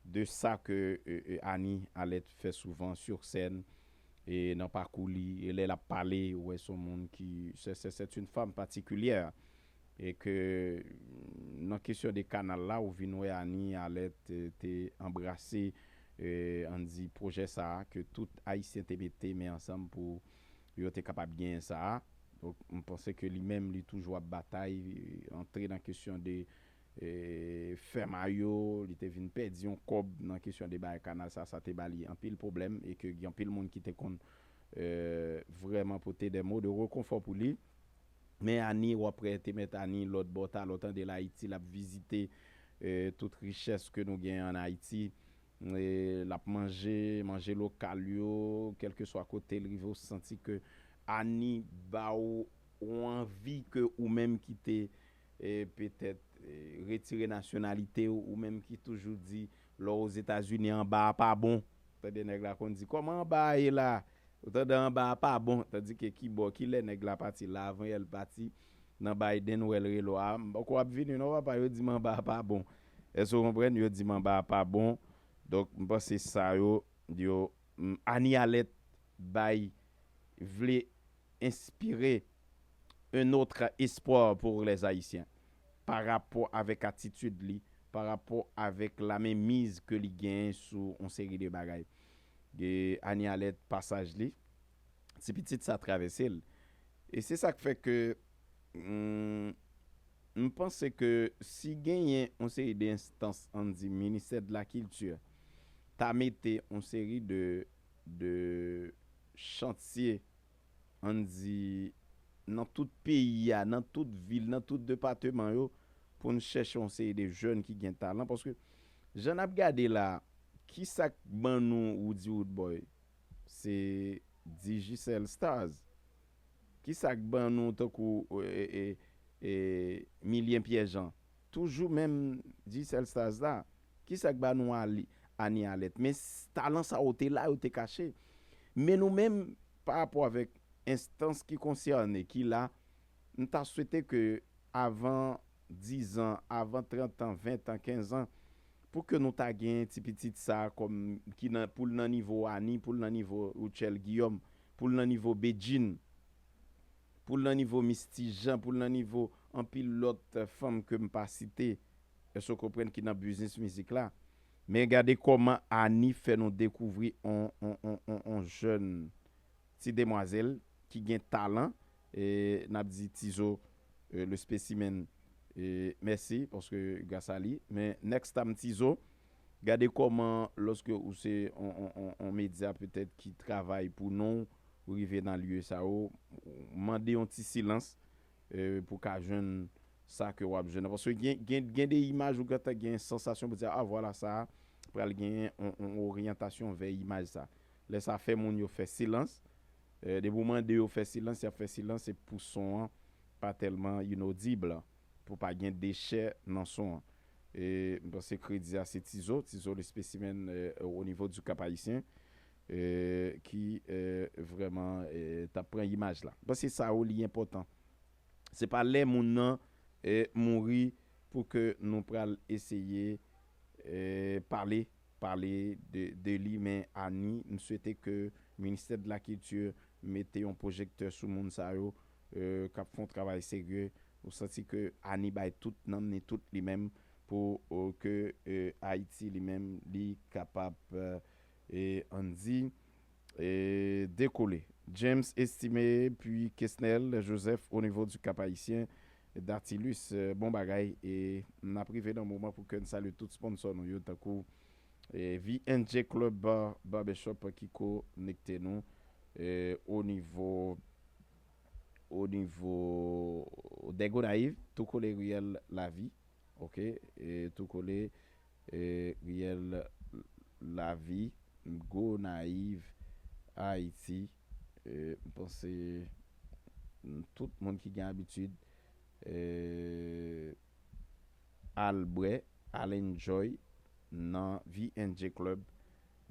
de sa ke e, e, Annie Alerte fè souvan sur scène, e nan pakou li, e lè l ap pale, ou wè se yon moun ki, c'est, c'est, c'est une femme particulière. E ke nan kesyon de kanal la, ou vin wè Annie Alerte te, te anbrase, e, ann di, pwojè sa a, ke tout Ayisyen te mete men ansanm pou yo te kapab genyen sa a. Donk, m panse ke li menm, li toujou ap batay, antre nan kesyon de e, fè mayo, li te vin pèdi yon kòb nan kesyon de bagay kanal sa, sa te ba li anpil pwoblèm e ke gen anpil moun ki te konn e, vrèman pote des mots de réconfort pou li. Men Annie, w ap wè, te mèt Annie lòt bò, talè w tande l Ayiti, l ap vizite e, tout richès ke nou genyen ann Ayiti. E, l ap manje, manje lokal yo, kèlkeswa kote l rive, w santi ke Annie ba w yon anvi ke ou menm ki te e, petèt e, retire nasyonalite w, ou menm ki toujou di lè w Ozetazini anba a pa bon. Tande nèg la konn di, kòman anba a ye la? Ou tande anba a pa bon, tandike ki bò, ki lè nèg la pati la, avan yè l pati nan Biden, w wè l rele w a, m poko ap vini non papa, yo di m anba a pa bon. Èske w konprann? Yo di m anba a pa bon. Donk, m panse sa yo, yo, m, Annie Alerte bay, vle enspire un autre espoir pour les Haïtiens pa rapò avèk atitid li, pa rapò avèk lamenmiz ke li genyen sou yon seri de bagay. E Annie Alerte, pasaj li, ti pitit sa travèse l. E se sa k fè ke m, m panse ke si genyen yon seri de enstans, ann di, ministè de la kilti, ta mete yon seri de, de chantye, ann di, nan tout peyi a, nan tout vil, nan tout depatman yo, pou n chèche yon seri de jèn ki gen talan. Paske, jan n ap gade la, ki sa k ban nou Roody Roodboy? Se Digicel Stars. Ki sa k ban nou tankou e, e, e, Milien Pierre Jean? Toujou menm Digicel Stars la. Ki sa k ban nou Annie Alerte? Men talan sa yo te la, yo te kache. Men nou menm, pa rapò avèk enstans ki konsène, ki la, m ta swete ke avan diz an, avan trant an, ven an, kenz an, pou ke nou ta gen ti pitit sa kòm ki nan, pou l nan nivo Annie, pou l nan nivo Rutshelle Guillaume, pou l nan nivo Bedjine, pou l nan nivo Misty Jean, pou l nan nivo anpil lòt fanm ke m pa site. Èske w konprann, ki nan biznis mizik la? Men gade kòman Annie fè nou dekouvri on, on, on, on, on jèn ti demwazèl ki gen talan. E n ap di Tizo, e, le spécimen, e, mèsi, paske gras a li. Men next time Tizo, gade kòman, lòske ou se on, on, on, on medya petèt ki travay pou non, ou rive nan lye sa yo, mande yon ti silans, e, pou ka jwenn sa ke w ap jwenn. Paske gen, gen, gen de imaj ou gentan gen sansasyon pou di, a, vwala sa pral genyen on, on oryantasyon vè imaj sa. Lè sa fè moun yo fè silans. E, depi w mande yo fè silans, y ap fè silans, se pou son an pa tèlman inodib, pou pa gen dechè nan son an. E, m panse kredi a se Tizo, Tizo le spécimen, e, o nivo du Cap Haïtien. eh, ki, eh, vrèman, eh, t ap pran imaj la. M panse sa yo li enpòtan. Se pa lè moun nan, eh, mouri pou ke nou pral eseye, eh, pale, pale de, de li, men Ani, m swete ke Ministè de la Kilti mete yon pwojektè sou moun sa yo, eh, k ap fè yon travay serye. Ou santi ke Ani bay tout nanm ni tout li menm pou, eh, ke, eh, Ayiti li menm li kapab, eh, e ann di, e dekole. James Estimé, puis Kesnel Joseph au niveau du Cap Haïtien, Datilus, eh, bon bagay, e n ap rive nan moman pou ke n salye tout sponsò nou yo, tankou, eh, V N J Club Bar, Barbershop ki konekte nou, eh, o nivo, o nivo Dègonayiv, tou kole Riyèl Lavi, oke, e tou kole, e Riyèl Lavi, Gonayiv, Ayiti. E m panse, mm, tout moun ki gen abitid, e al bwè, al enjoy nan V N J Club,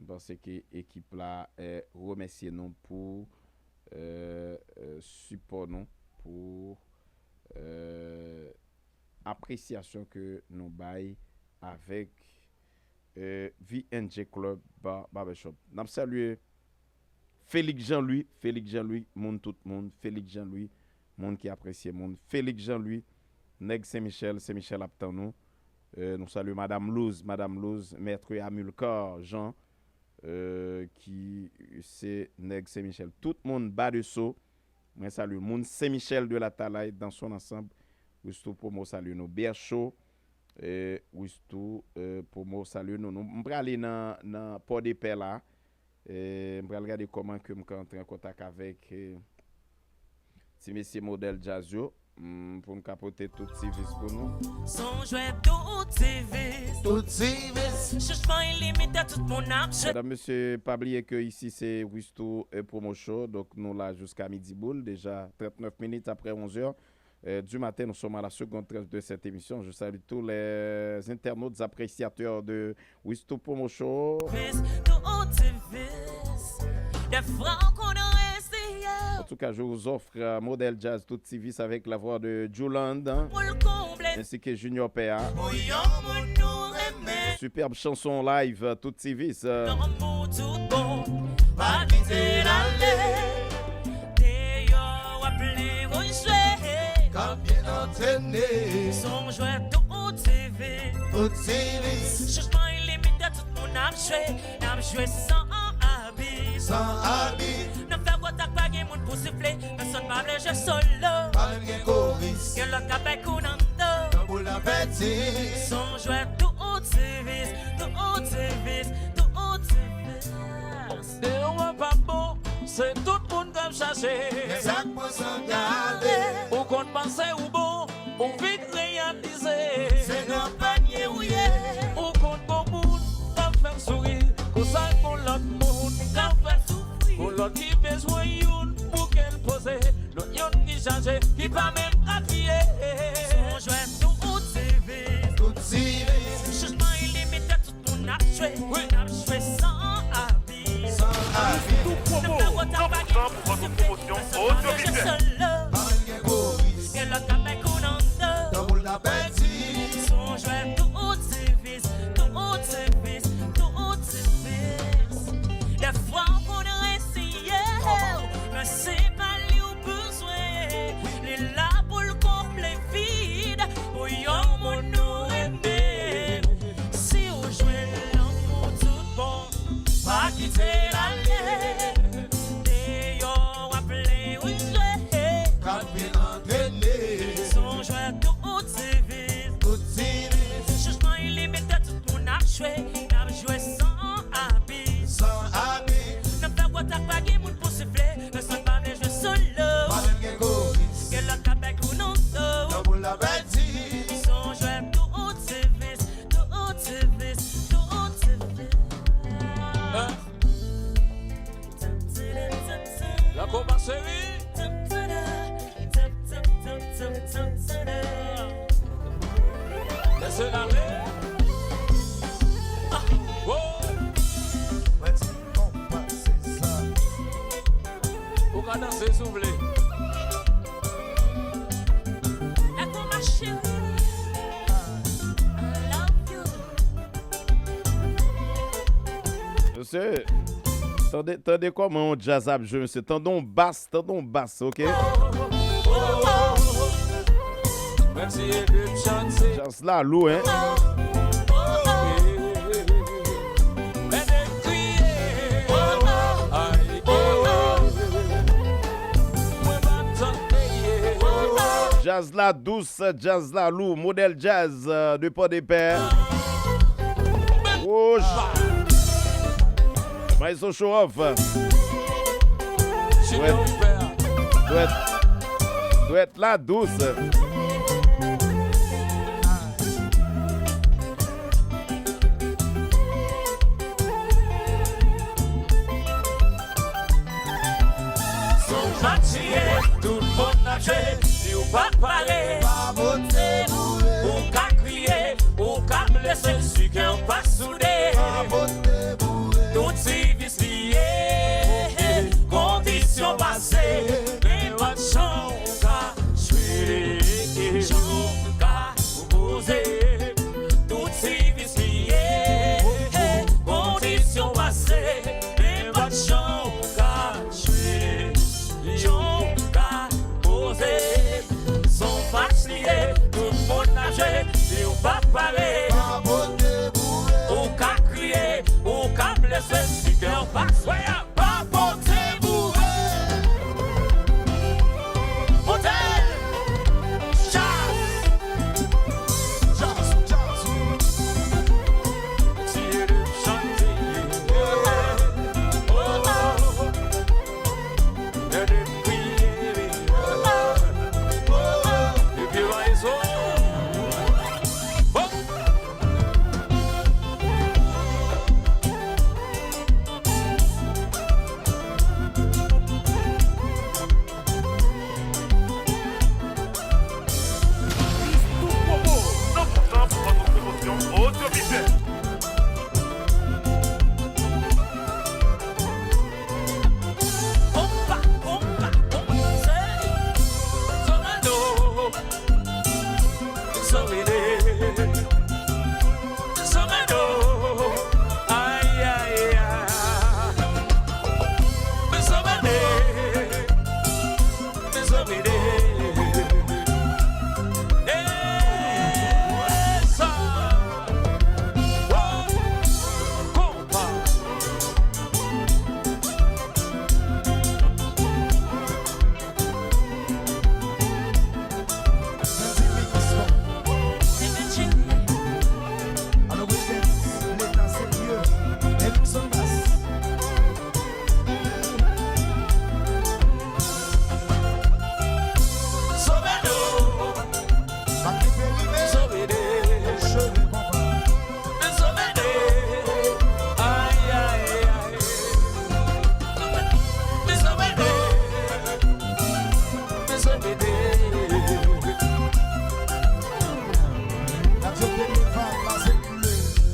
m panse ke ekip la, e, remèsye nou pou, e, e, sipò nou, pou, e, apresyasyon ke nou bay avèk, eh, V N J Club Bar Barbershop. N ap salye Félix Jean-Louis, Félix Jean-Louis, moun tout moun, Félix Jean-Louis, moun ki apresye moun, Félix Jean-Louis, nèg Sen Michèl, Sen Michèl ap tann nou. Eh, nou salye Madam Louz, Madam Louz, Maître Amilcar Jean, eh, ki se nèg Sen Michèl. Tout moun Badeso, mwen salye moun Sen Michèl de Latalay dans son ensemble. Wistou Promo salye nou. Bècho, eh, Wistou, eh, Promo salye nou. Nou, m prale nan, nan Pòdepè la. Eh, m pral gade kòman ke m ka antre an kontak avèk, eh, ti mesye Modèl Djaz yo, mm, pou m ka pote tout ti vis pou nou. Son jwèt tout ti vis. Tout ti vis. Chanjman ilimite tout moun ap jwe. Medam, mesye, pa bliye ke isi se Wistou, eh, Promo Show. Donk, nou la jiska midi boul, deja trannèf minit apre onz è, eh, du matin. Nous sommes à la seconde tranche de cette émission. Je salue tous les internautes appréciateurs de Wistou Promo Show. Vis, tout ti vis. Dèfwa ou konn reziye. En tout cas, je vous offre, euh, Modèl Djaz, tout ti vis avec la voix de Juland, hein, pou l konble, ainsi que Junior Pea. Pou yon moun nou renmen. Superbe chanson live, euh, tout ti vis, euh. Lanmou tout bon, pa kite l ale. Deyò w ap plen ou jwe. K ap byen antrene. Son jwèt tout ti vis. Tout ti vis. Chanjman ilimite tout moun ap jwe. N ap jwe san abi. San abi. N ap fè gwo tak, pa gen moun pou sifle. Pèsonn pa vle jwe solo. Pa menm gen koris. Gen lòt k ap bay kou nan do. Tanbou la pèdi. Son jwèt tout ti vis, tout ti vis, tout ti vis. Deyò a pa bon, se tout moun k ap chache. Men sa k bon san gade. Ou konn panse ou bon, ou vit reyalize. Se nan panye ou ye. Ou konn gon moun k ap fè w souri, konsa gon lòt moun k ap fè w soufri. Gon lòt ki bezwen youn pou ke l poze, lòt youn ki chaje, ki pa menm ka kriye. Son jwèt tout ti vis. Tout ti vis. Chanjman ilimite, tout moun ap jwe. Wi. N ap jwe san abi. San abi. Wistou Promo, cent pour cent pour votre promotion audiovisuelle. Pa menm gen koris. Gen lòt k ap bay kou nan do. Tanbou l ta pèdi. Son jwèt tout ti vis, tout ti vis, tout ti vis. Dèfwa ou konn reziye, men se pa li ou bezwen. Li la pou l konble vid pou yon moun nou renmen. Si w jwenn lanmou tout bon, pa kite l ale. Deyò w ap plen ou jwe. K ap byen antrene. Son jwèt tout ti vis. Tout ti vis. Chanjman ilimite, tout moun ap jwe. N ap jwe san abi. San abi. N ap fè gwo tak, pa gen moun pou sifle. Pèsonn pa vle jwe solo. Pa menm gen koris. Gen lòt k ap bay kou nan do. Tanbou l ta pèdi. Son jwèt tout ti vis, tout ti vis, tout ti vis. Hein? La kòmanse wi. Lèse l ale. Ah, oh. Mwen di konpa se Ou vle. Lèt mwen ma chérie, I love you. Mesye, tande, tande kòman yon djaz ap jwe, mesye. Tande yon bas, tande yon bas, oke? Djaz la lou, en. Djaz la dous, djaz la lou, modèl djaz, euh, de Pòdepè. Wouch! Maestro Show Off. Dwèt, dwèt, dwèt la dous. Son match ye, tout moun ap jwe, si w pa pare, pa pote boure. Ou ka kriye, ou ka blese, si kè w pa soude. Pa pote boure. Tout ti vis li ye, kondisyon pase, men pa jan w ka jwe, jan w ka poze. Tout ti vis li ye, kondisyon pase, men pa jan w ka jwe, jan w ka poze. Son match li ye, tout moun ap jwe, si w pa pare, pa pote boure. Ou ka kriye, ou ka blese, si kè w pa swe a. Pa pote boure. Monte l. Djaz. Djaz, djaz. Ti de chante. Oh, oh. Gade m kriye. Oh, oh. Epi raison. Oh. Tout pwopo, san pousan pou vant ou pwomosyon odyovizyèl. Konpa, konpa, konpa, se Zorando. Zomene. Zomene. Ay, ay, ay. Zomene. Zomene. Esa. Oh. Konpa.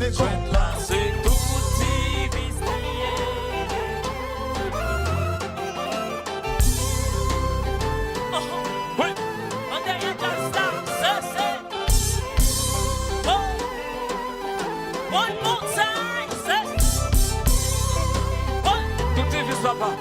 Jwèt la se tout ti vis li ye. Wi. An dèyè djaz la, se, se. Oh. One more time, se. Oh. Tout ti vis papa.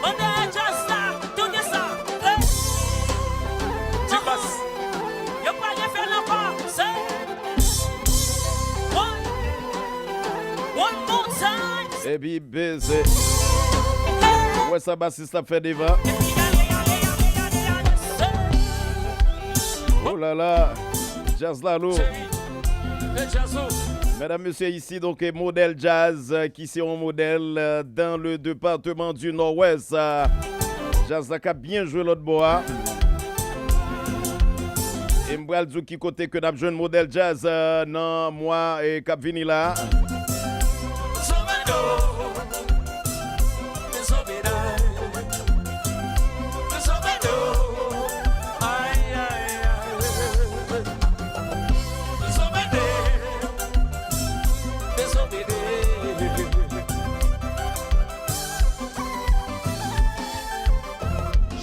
An dèyè djaz la, tande sa. Hey! Ti bas. Yo pa refè l ankò. Se. One. One more time. Epi beze. Ou wè sa basis la ap fè devan. Epi ale, ale, ale, ale, ale. Se. Oh la la. Djaz la lou. Cheri. E djaz ou. Medam, mesye, isi, donk, modèl djaz, euh, ki se yon modèl, euh, dans le département du Nord-Ouest, euh, djaz la k ap byen jwe lòt bò a. E m pral di w ki kote ke n ap jwenn Modèl Djaz, euh, nan mwa, eh, k ap vini la.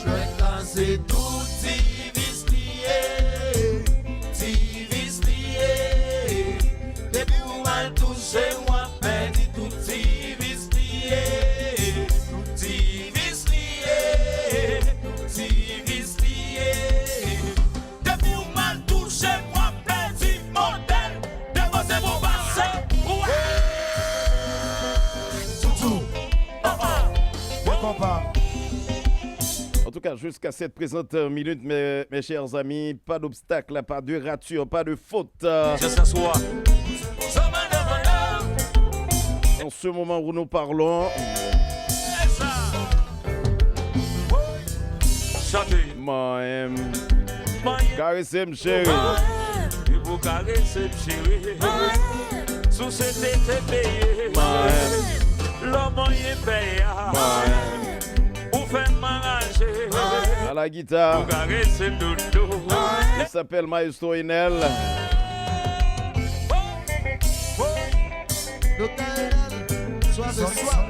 Jwèt la se tou Ti Vis li ye, Ti Vis li ye. Depi w mal touche, w ap pèdi tou Ti Vis li ye, Ti Vis li ye, Ti Vis li ye. Depi w mal touche, w ap pèdi Modèl. Depoze pou pase. Toutou. Oh, oh. Bon konpa. En tout cas, jusqu'à cette présente minute, mes, mes chers amis, pas d'obstacle, pas de rature, pas de faute. Just as what? En ce moment où nous parlons, Chante. Mwen, mwen, karese m cheri. Mwen, e pou karese m cheri. Mwen, souse tete peye. Mwen, lò mwen ye pè a. Mwen, ou fè m anraje. A la guitare. Pou karese m doudou. Il s'appelle Maestro Enel. Doktè Enel, swave, swave.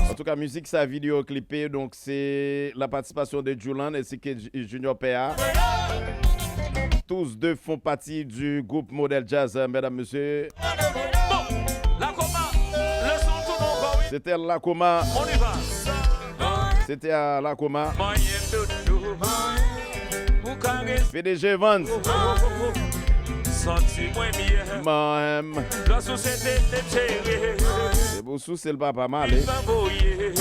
En tout cas, mizik sa videyo klipe, donc c'est la participation de Julan ainsi que Ju-, Junior P A. Tous deux font partie du groupe Modèle Jazz, euh, mesdames, messieurs. Bon, Lakoma, leson tourne encore, oui. C'était Lakoma. On y va. C'était à Lakoma. P D G Evans. Santi mwen byen. Mwen. Lò sou se te te cheri. Se pou sou se l papa m ale. Li pa voye.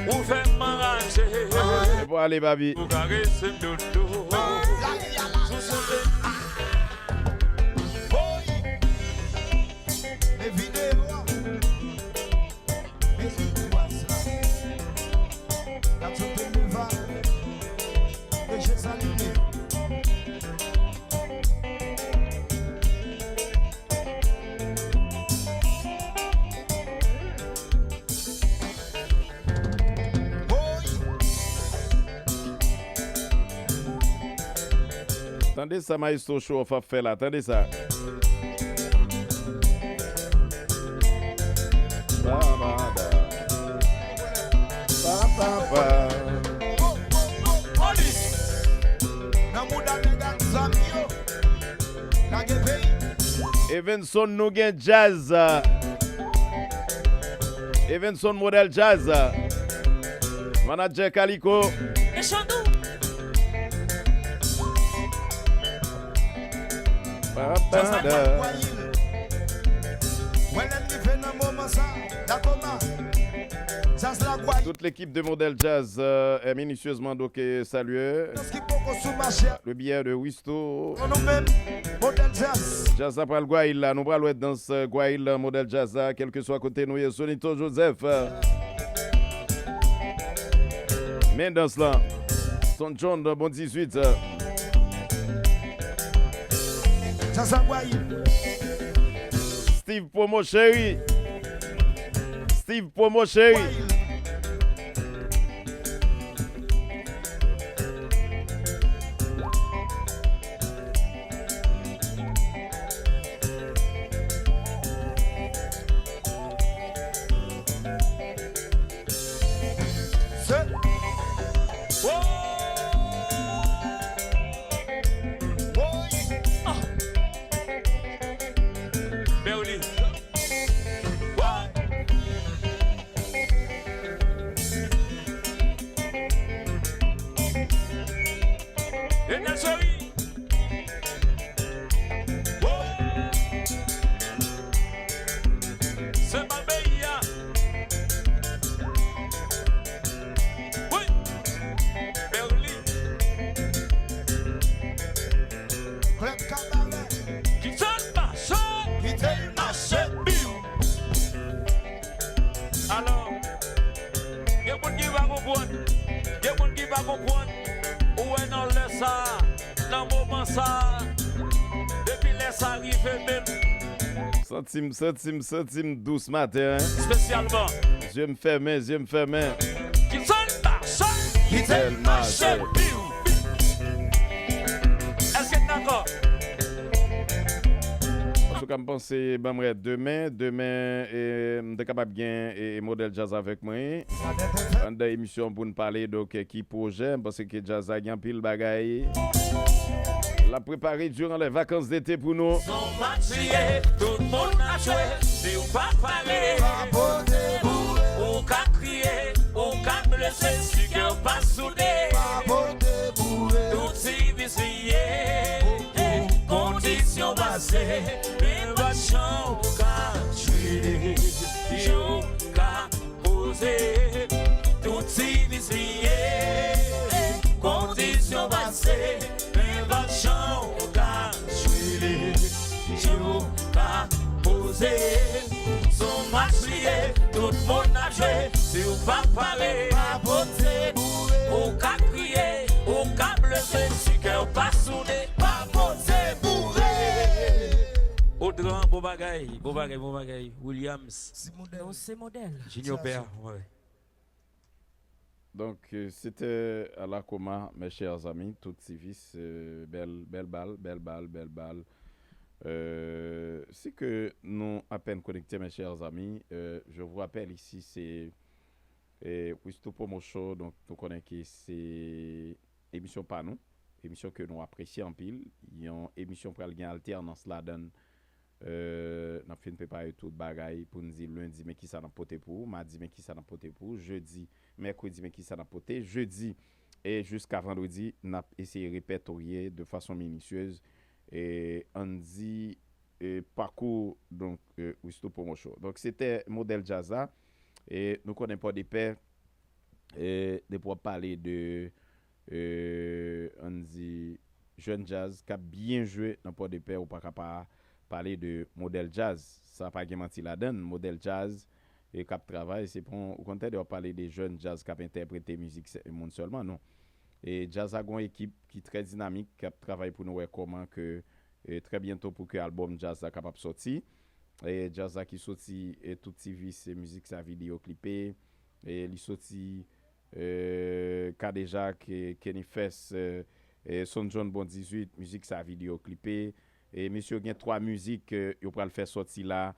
Ou fè m anraje. Se pou ale, papi. Ou karese m doudou. Sou se te. E videyo a. Peyi Gwaz la. Gad sou T V va. E Jezalim. Tande sa Maestro Show Off ap fè la, tande sa. Ba, ba, ba. Ba, ba, ba. Nan mouda nèg ak zam yo. Lage peyi. Evenson, nou gen djaz. Evenson, Modèl Jazz. Manadjè Kaliko. Mechan dou. Jazz la gwayil. Wè lè n rive nan moman sa. Dakoma. Jazz la gwayil. Toute l'équipe de Modèle Jazz, euh, est minutieusement donc, euh, saluée. Ki poko sou mache. Le billet de Wisto. Pou nou menm, Modèle Jazz. Jazz la pral gwayil la, nou pral wè dans, euh, gwayil la, Modèle Jazz la, kèlkeswa kote nou ye, Sonito Joseph. Men dans lan. Son John, bon dizuit. Jazz la gwayil. Steve Promo cheri. Steve Promo cheri. Se. Woy! Woy! Ah! Berly. Woy! Etazini. Woy! Se pa peyi a. Wi. Berlin. Club Cabaret. Kite l mache. Kite l mache. Biw. Alò, gen moun ki pa konprann. Gen moun ki pa konprann. Ou wè nan lè sa a, nan moman Sa, depi lè sa rive menm. Santi m, santi m, santi m dous maten, hein. Espesyalman. Zye m fèmen, zye m fèmen. Kite l mache, kite l mache, piw. Èske n dakò? Antouka, m panse, ban m wè demen, demen, e, m te kapab gen, e, e, Modèl Djaz avèk mwen. Anndan emisyon pou n pale, donk, e, ki pwojè, m panse ke djaz la gen anpil bagay. L ap prepare diran lè vakans dete pou nou. Son match li ye, tout moun ap jwe. Si w pa pare, pa poze boure. Ou ka kriye, ou ka blese, si kè w pa soude. Pa poze boure. Tout ti vis li ye, kondisyon pase, men pa jan w ka jwe. Jan w ka poze, tout ti vis li ye, kondisyon pase, men pa jan w ka jwe. Jan w ka poze, son match li ye, tout moun ap jwe, si w pa pare, pa poze boure. Ou ka kriye, ou ka blese, si kè w pa soude, pa poze boure. Odran, bon bagay, bon bagay, bon bagay. Williams. Ti Modèl. Yo, se Modèl. Junior Père, ouais. Donc, euh, c'était à la Coma, mes chers amis, tout ti vis, euh, bèl, bèl bal, bèl bal, bèl bal. Euh, si ke nou apèn konekte, mes chers amis, euh, je vous rappelle ici, c'est, euh, Wisto Promo Show, donk nou konnen ke se emisyon pa nou, emisyon ke nou apresye anpil, yon emisyon pral gen altènans ladan l. Euh, n ap fin prepare tout bagay pou n di lendi, men kisa n ap pote pou ou, madi, men kisa n ap pote pou ou, jedi, mèkredi, men kisa n ap pote, jedi, e jiska vandredi, n ap eseye repètorye de fason minisyez, e ann di, e pakou, donk, e, Wisto Promo Show. Donk, se te Modèl Djaz la, e nou konnen Pòdepè, e depi w ap pale de, e, ann di, jèn djaz k ap byen jwe nan Pòdepè, ou pa ka pa pale de Modèl Djaz. Sa pa gen manti ladan l. Modèl Djaz, e k ap travay, se pa yon, ou konn tande w ap pale de jèn djaz k ap entèprete mizik se- moun sèlman, non. E djaz la gen yon ekip ki trè dinamik, k ap travay pou nou wè kòman ke, e, trè byento pou ke albòm djaz la kapab sòti. E djaz la ki soti, e, tout ti vis, e, mizik sa videyo klipe, e li soti, e, Kadejak, e, Kenny Fest, e, e, Son John Bon dizuit, mizik sa videyo klipe. E mesye yo gen twa mizik, e, yo pral fè sòti la,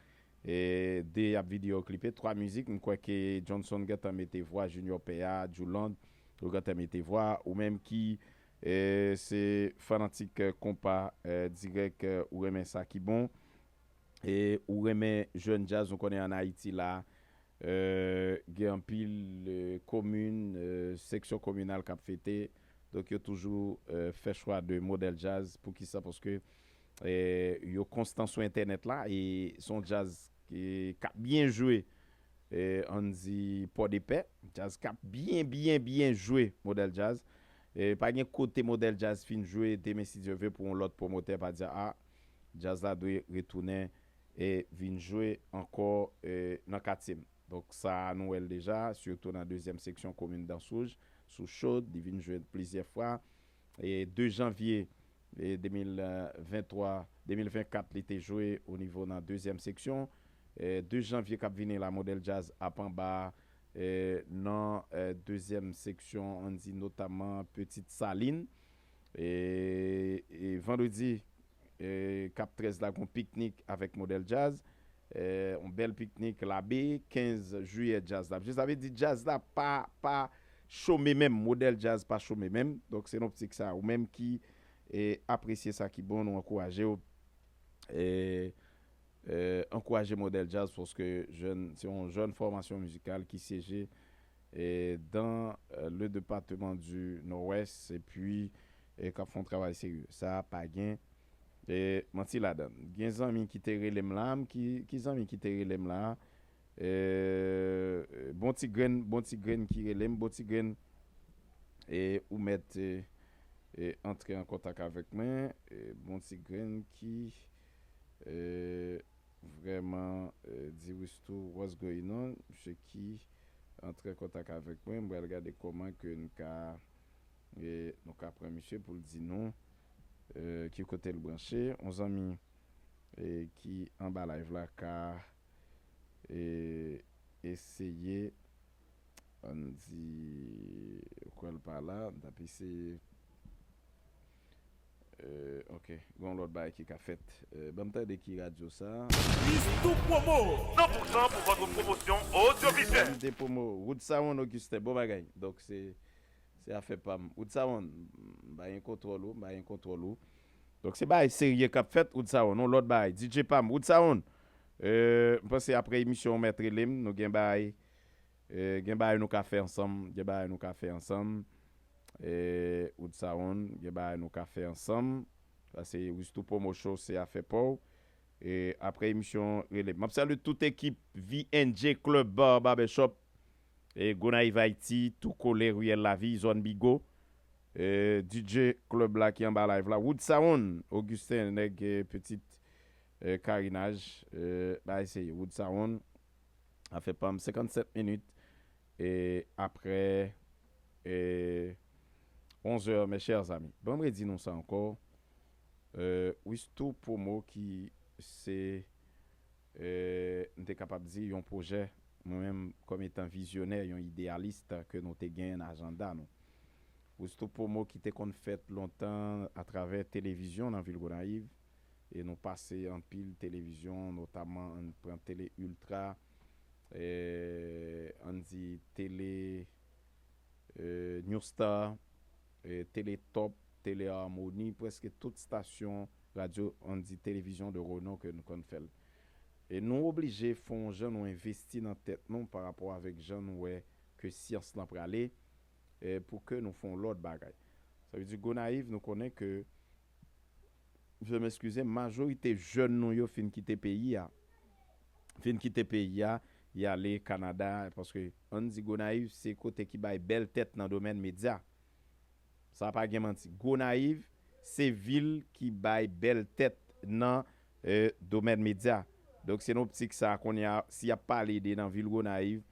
e, de y ap videyo klipe. Twa mizik, m kwè ke Johnson gentan mete vwa, Junior Pea, Juland, yo gentan mete vwa, ou menm ki, e, se fanatik, e, konpa, e, dirèk, e, ou renmen sa ki bon. E ou renmen jèn djaz, nou konnen ann Ayiti la, e, gen anpil, e, komin, e, seksyon kominal k ap fete. Donk, yo toujou, e, fè chwa de Modèl Djaz. Poukisa? Paske, e, yo konstan sou entènèt la, e se yon djaz ki, k ap byen jwe, e, ann di Pòdepè. Djaz k ap byen, byen, byen jwe, Modèl Djaz. E pa gen kote Modèl Djaz fin jwe, demen, si Dye ve, pou yon lòt pwomotè pa di, a, djaz la dwe retounen e vin jwe ankò, e, nan katye m. Donk, sa a, nou wè l deja, sitou nan dezyèm seksyon komin Danswouj, sou Chaude, li vin jwe plizyè fwa. E de janvye, e de mil venntwa, de mil vennkat, li te jwe o nivo nan dezyèm seksyon. E de janvye k ap vini la, Modèl Djaz ap anba, e, nan, e, dezyèm seksyon, ann di notamman Petite Saline. E, e vandredi, e, k ap trèz la, gon piknik avèk Modèl Djaz. E, yon bèl piknik Labe, kenz jiyè, djaz la ap jwe. Sa vle di djaz la pa, pa chome menm, Modèl Djaz pa chome menm. Donk, se nan optik sa, ou menm ki, e, apresye sa ki bon, nou ankouraje w. E, e, ankouraje Modèl Djaz paske jèn, se yon jèn fòmasyon mizikal ki syeje, e, dans, e, le département du Nord-Ouest, epi, e, k ap fè yon travay serye. Sa pa gen, e, manti ladan l. Gen zanmi ki te rele m la, m ki, ki zanmi ki te rele m la? E, bon ti grenn, bon ti grenn ki rele m, bon ti grenn, e, ou mèt, e, e, antre an kontak avèk mwen, e, bon ti grenn ki, e, vrèman, e, di Wisto what's going on, misye ki antre an kontak avèk mwen, m pral gade kòman ke n ka, e, nou ka pran misye pou l di nou, Eh, ki kote l branche? On zanmi eh, ki anba live la ka eh, eseye, ann di, kwè l pa la, m t ap eseye. Eh, ok, gen yon lòt bagay ki ka fèt. Eh, ban m tande ki radyo sa. Wistou Promo, san pou san pou vòt pwomosyon odyovizwèl. M te pwomo Wood Sound Augustin, bon bagay. Donk se se afè pa m. Wood Sound, m pa gen kontwòl ou, m pa gen kontwòl ou. Donk se bagay serye k ap fèt, Wood Sound, yon lòt bagay. D J pa m, Wood Sound, eh, m panse apre emisyon w mèt rele m, nou gen bagay, eh, gen bagay nou ka fè ansanm, gen bagay nou ka fè ansanm. Eh, Wood Sound, gen bagay nou ka fè ansanm. Sa se Wistou Promo Show, se afè pa w. Eh, apre emisyon, rele m. M ap salye tout ekip V N J Club Bar Barbershop, eh, Gonayiv Ayiti, tou kole Riyèl Lavi, zòn Bigo. Eh, D J Club la ki anba live la. Wood Sound, Augustin, nèg eh, pitit eh, Karinaj. Eh, ba eseye, Wood Sound. Afè pa m, senkannsèt minit. E apre eh, onz è, mes chers amis. Ban m redi nou sa ankò. Eh, Wistou Promo ki se, eh, m te kapab di, yon pwojè, mwen menm, kòm etan vizyonè, yon ideyalis ke nou te genyen nan ajanda nou. Wistou Promo ki te konn fèt lontan atravè televizyon nan vil Gonayiv. E nou pase anpil televizyon, notaman ann pran Tele Ultra, eh, ann di Tele eh, New Star, eh, Tele Top, Tele Harmony, prèske tout stasyon radyo, ann di televizyon de renon ke nou konn fè l. E nou oblije fè yon jan nou envesti nan tèt nou pa rapò avèk jan nou wè ke syans lan prale, eh, pou ke nou fè yon lòt bagay. Sa vle di Gonayiv, nou konnen ke, je m'excuse, majorite jèn nou yo fin kite peyi a. Fin kite peyi a, y ale Kanada, paske ann di Gonayiv se kote ki bay bèl tèt nan domèn medya. Sa pa gen manti. Gonayiv se vil ki bay bèl tèt nan eh, domèn medya. Donk se nan optik sa a kounye a, si y ap pale de nan vil Gonayiv,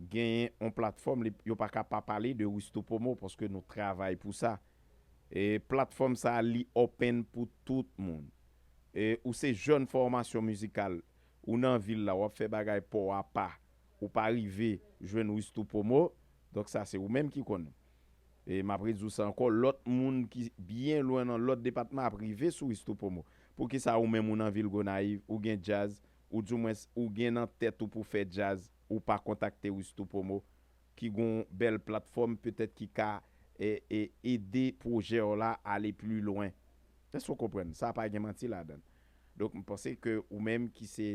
genyen yon platfòm, li, yo pa ka pa pale de Wistou Promo, paske nou travay pou sa. E platfòm sa a, li open pou tout moun. E ou se jèn fòmasyon mizikal, ou nan vil la, w ap fè bagay pa w apa, ou pa rive jwenn Wistou Promo, donk sa se ou menm ki konnen. E m ap redi w sa ankò, lòt moun ki byen lwen nan lòt depatman ap rive sou Wistou Promo. Poukisa ou menm ou nan vil Gonayiv, ou gen djaz, ou dimwens ou gen nan tèt ou pou fè djaz, ou pa kontakte Wistou Promo, ki gon bèl platfòm petèt ki ka e, e, ede pwojè w la ale pli lwen. Èske w konprann? Sa pa gen manti ladan l. Donk, m panse ke ou menm ki se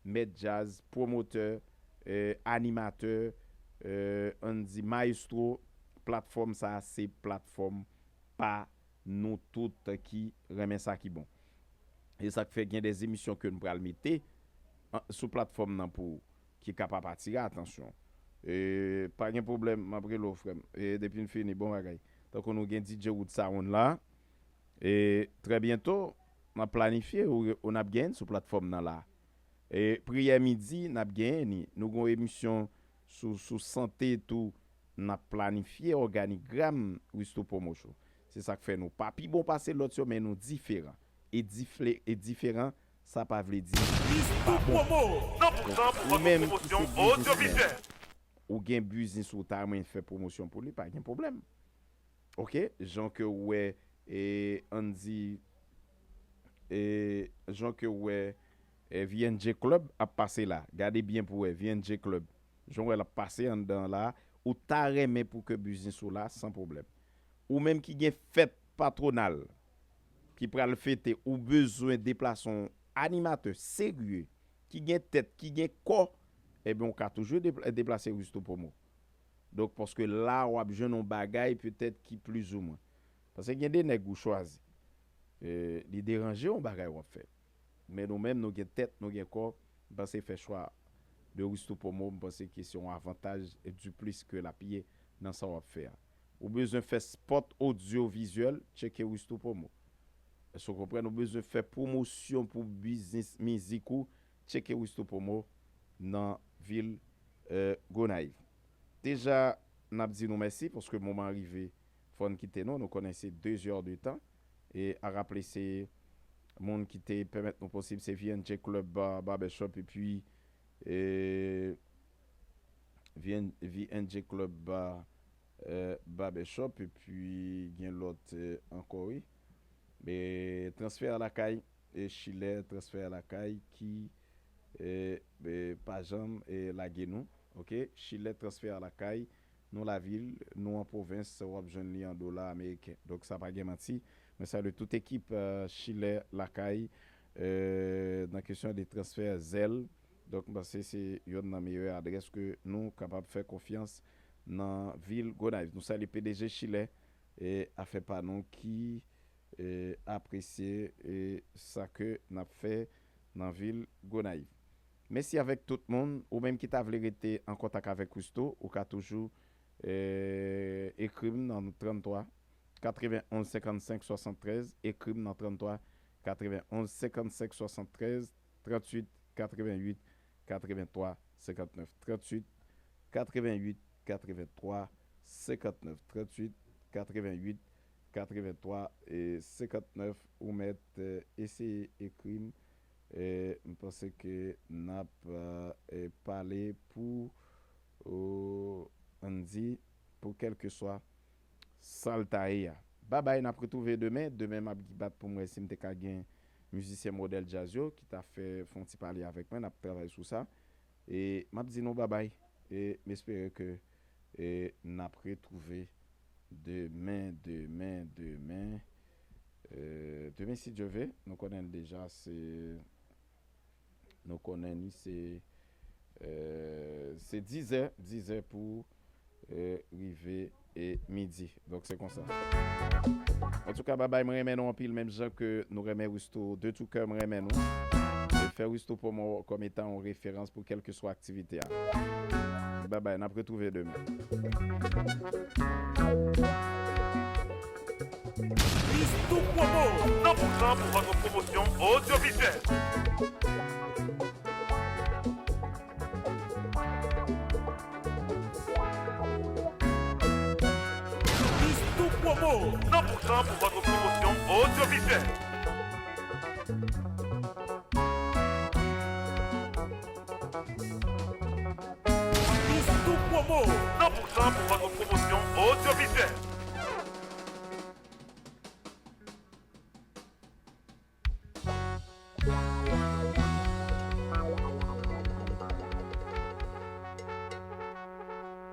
mèt djaz, pwomotè, eh, animatè, eh, ann di mayestwo, platfòm sa a se platfòm pa nou tout ki renmen sa ki bon. E sa k fè gen de emisyon ke n pral mete an, sou platfòm nan pou ou, ki kapab atire atansyon. E pa gen pwoblèm, m ap rele w frè m. E depi n fini, bon bagay. Tankou nou gen D J Wood Sound la, e trè byento, n ap planifye ou, ou n ap genyen sou platfòm nan la. E priyè midi, n ap genyen ni. Nou gon emisyon sou, sou sante tou, n ap planifye òganigram Wistou Promo Show. Se sa k fè nou pa pi bon pase lòt yo, men nou diferan. E, difle, e diferan, sa pa vle di pa bon. Ou menm ki se biznismen, ou gen biznis ou ta renmen fè pwomosyon pou li, pa gen pwoblèm. Ok, jan ke w wè, e, ann di, e, jan ke w wè, e, V N J Club ap pase la. Gade byen pou w wè, V N J Club. Jan w wè l ap pase anndan la, ou ta renmen pou ke biznis ou la san pwoblèm. Ou menm ki gen fèt patwonal, ki pral fete, ou bezwen deplase yon animatè serye, ki gen tèt, ki gen kò, ebyen, ou ka toujou depla-, deplase Wistou Promo. Donk, paske la, w ap jwenn yon bagay petèt ki plizoumwen. Paske gen de nèg ou chwazi. E, li deranje yon bagay w ap fè. Men nou menm, nou gen tèt, nou gen kò. M panse fè chwa de Wistou Promo, m panse ke se yon avantaj e diplis ke l ap ye nan sa w ap fè a. Ou bezwen fè spòt odyovizyèl, tcheke Wistou Promo. Èske w konprann? Ou bezwen fè pwomosyon pou biznis mizik ou, tcheke Wistou Promo nan vil, eh, Gonayiv. Deja, n ap di nou mèsi paske moman an rive, fò n kite nou. Nou konnen se de zè de tan. E a raple se moun ki te pèmèt nou posib se V N J Club Bar, Barbershop epi e, V N, V N J Club Bar, e, Barbershop epi gen lòt e, ankò wi. E, transfè lakay e Chilè, transfè lakay ki e, e, pa janm e, lage nou. Ok, Chilè transfè lakay, nou lavil, nou an pwovens, w ap jwenn li an dola ameriken. Donk sa pa gen manti. Mwen salye tout ekip e, Chilè lakay e, nan kesyon de transfè Zelle. Donk m panse se yonn nan meyè adrès ke nou kapab fè konfyans nan vil Gonayiv. Nou salye P D G Chilè e afè pa nou ki e, apresye e, sa ke n ap fè nan vil Gonayiv. Mèsi avèk tout moun. Ou menm ki ta vle rete an kontak avèk Christo, ou ka toujou e, ekri m nan tranntrwa katrevenonz senkannsenk swasanntrèz, ekri m nan tranntrwa katrevenonz senkannsenk swasanntrèz, tranntuit katreventuit katreventwa senkannnèf, tranntuit katreventuit katreventwa senkannnèf, tranntuit katreventuit katreventwa e senkannnèf. Ou mèt e, eseye ekri m. E, m panse ke n ap e, pale pou o, ann di, pou kèlkeswa sa l ta ye a. Babay, n ap retwouve demen. Demen m ap bat pou m wè si m te ka gen mizisyen modèl djaz yo ki ta fè fè yon ti pale avèk mwen. N ap travay sou sa. E m ap di nou babay. E m espere ke e n ap retwouve demen, demen, demen. E, demen, si Dye ve, nou konnen l deja, se nou konnen li se e, se dizè, dizè pou e, rive e midi. Donk se konsa. Antouka, babay, mwen renmen nou anpil, menm jan ke nou renmen Risto de tou kè, mwen renmen nou. E fè Risto pou mwen kòm etan yon referans pou kèlkeswa aktivite a. Babay, n ap retwouve demen. Risto Promo, san pou san pou vòt pwomosyon odyovizyèl. Risto Promo, san pou san pou vòt pwomosyon odyovizyèl. Risto Promo, san pou san pou vòt pwomosyon odyovizyèl.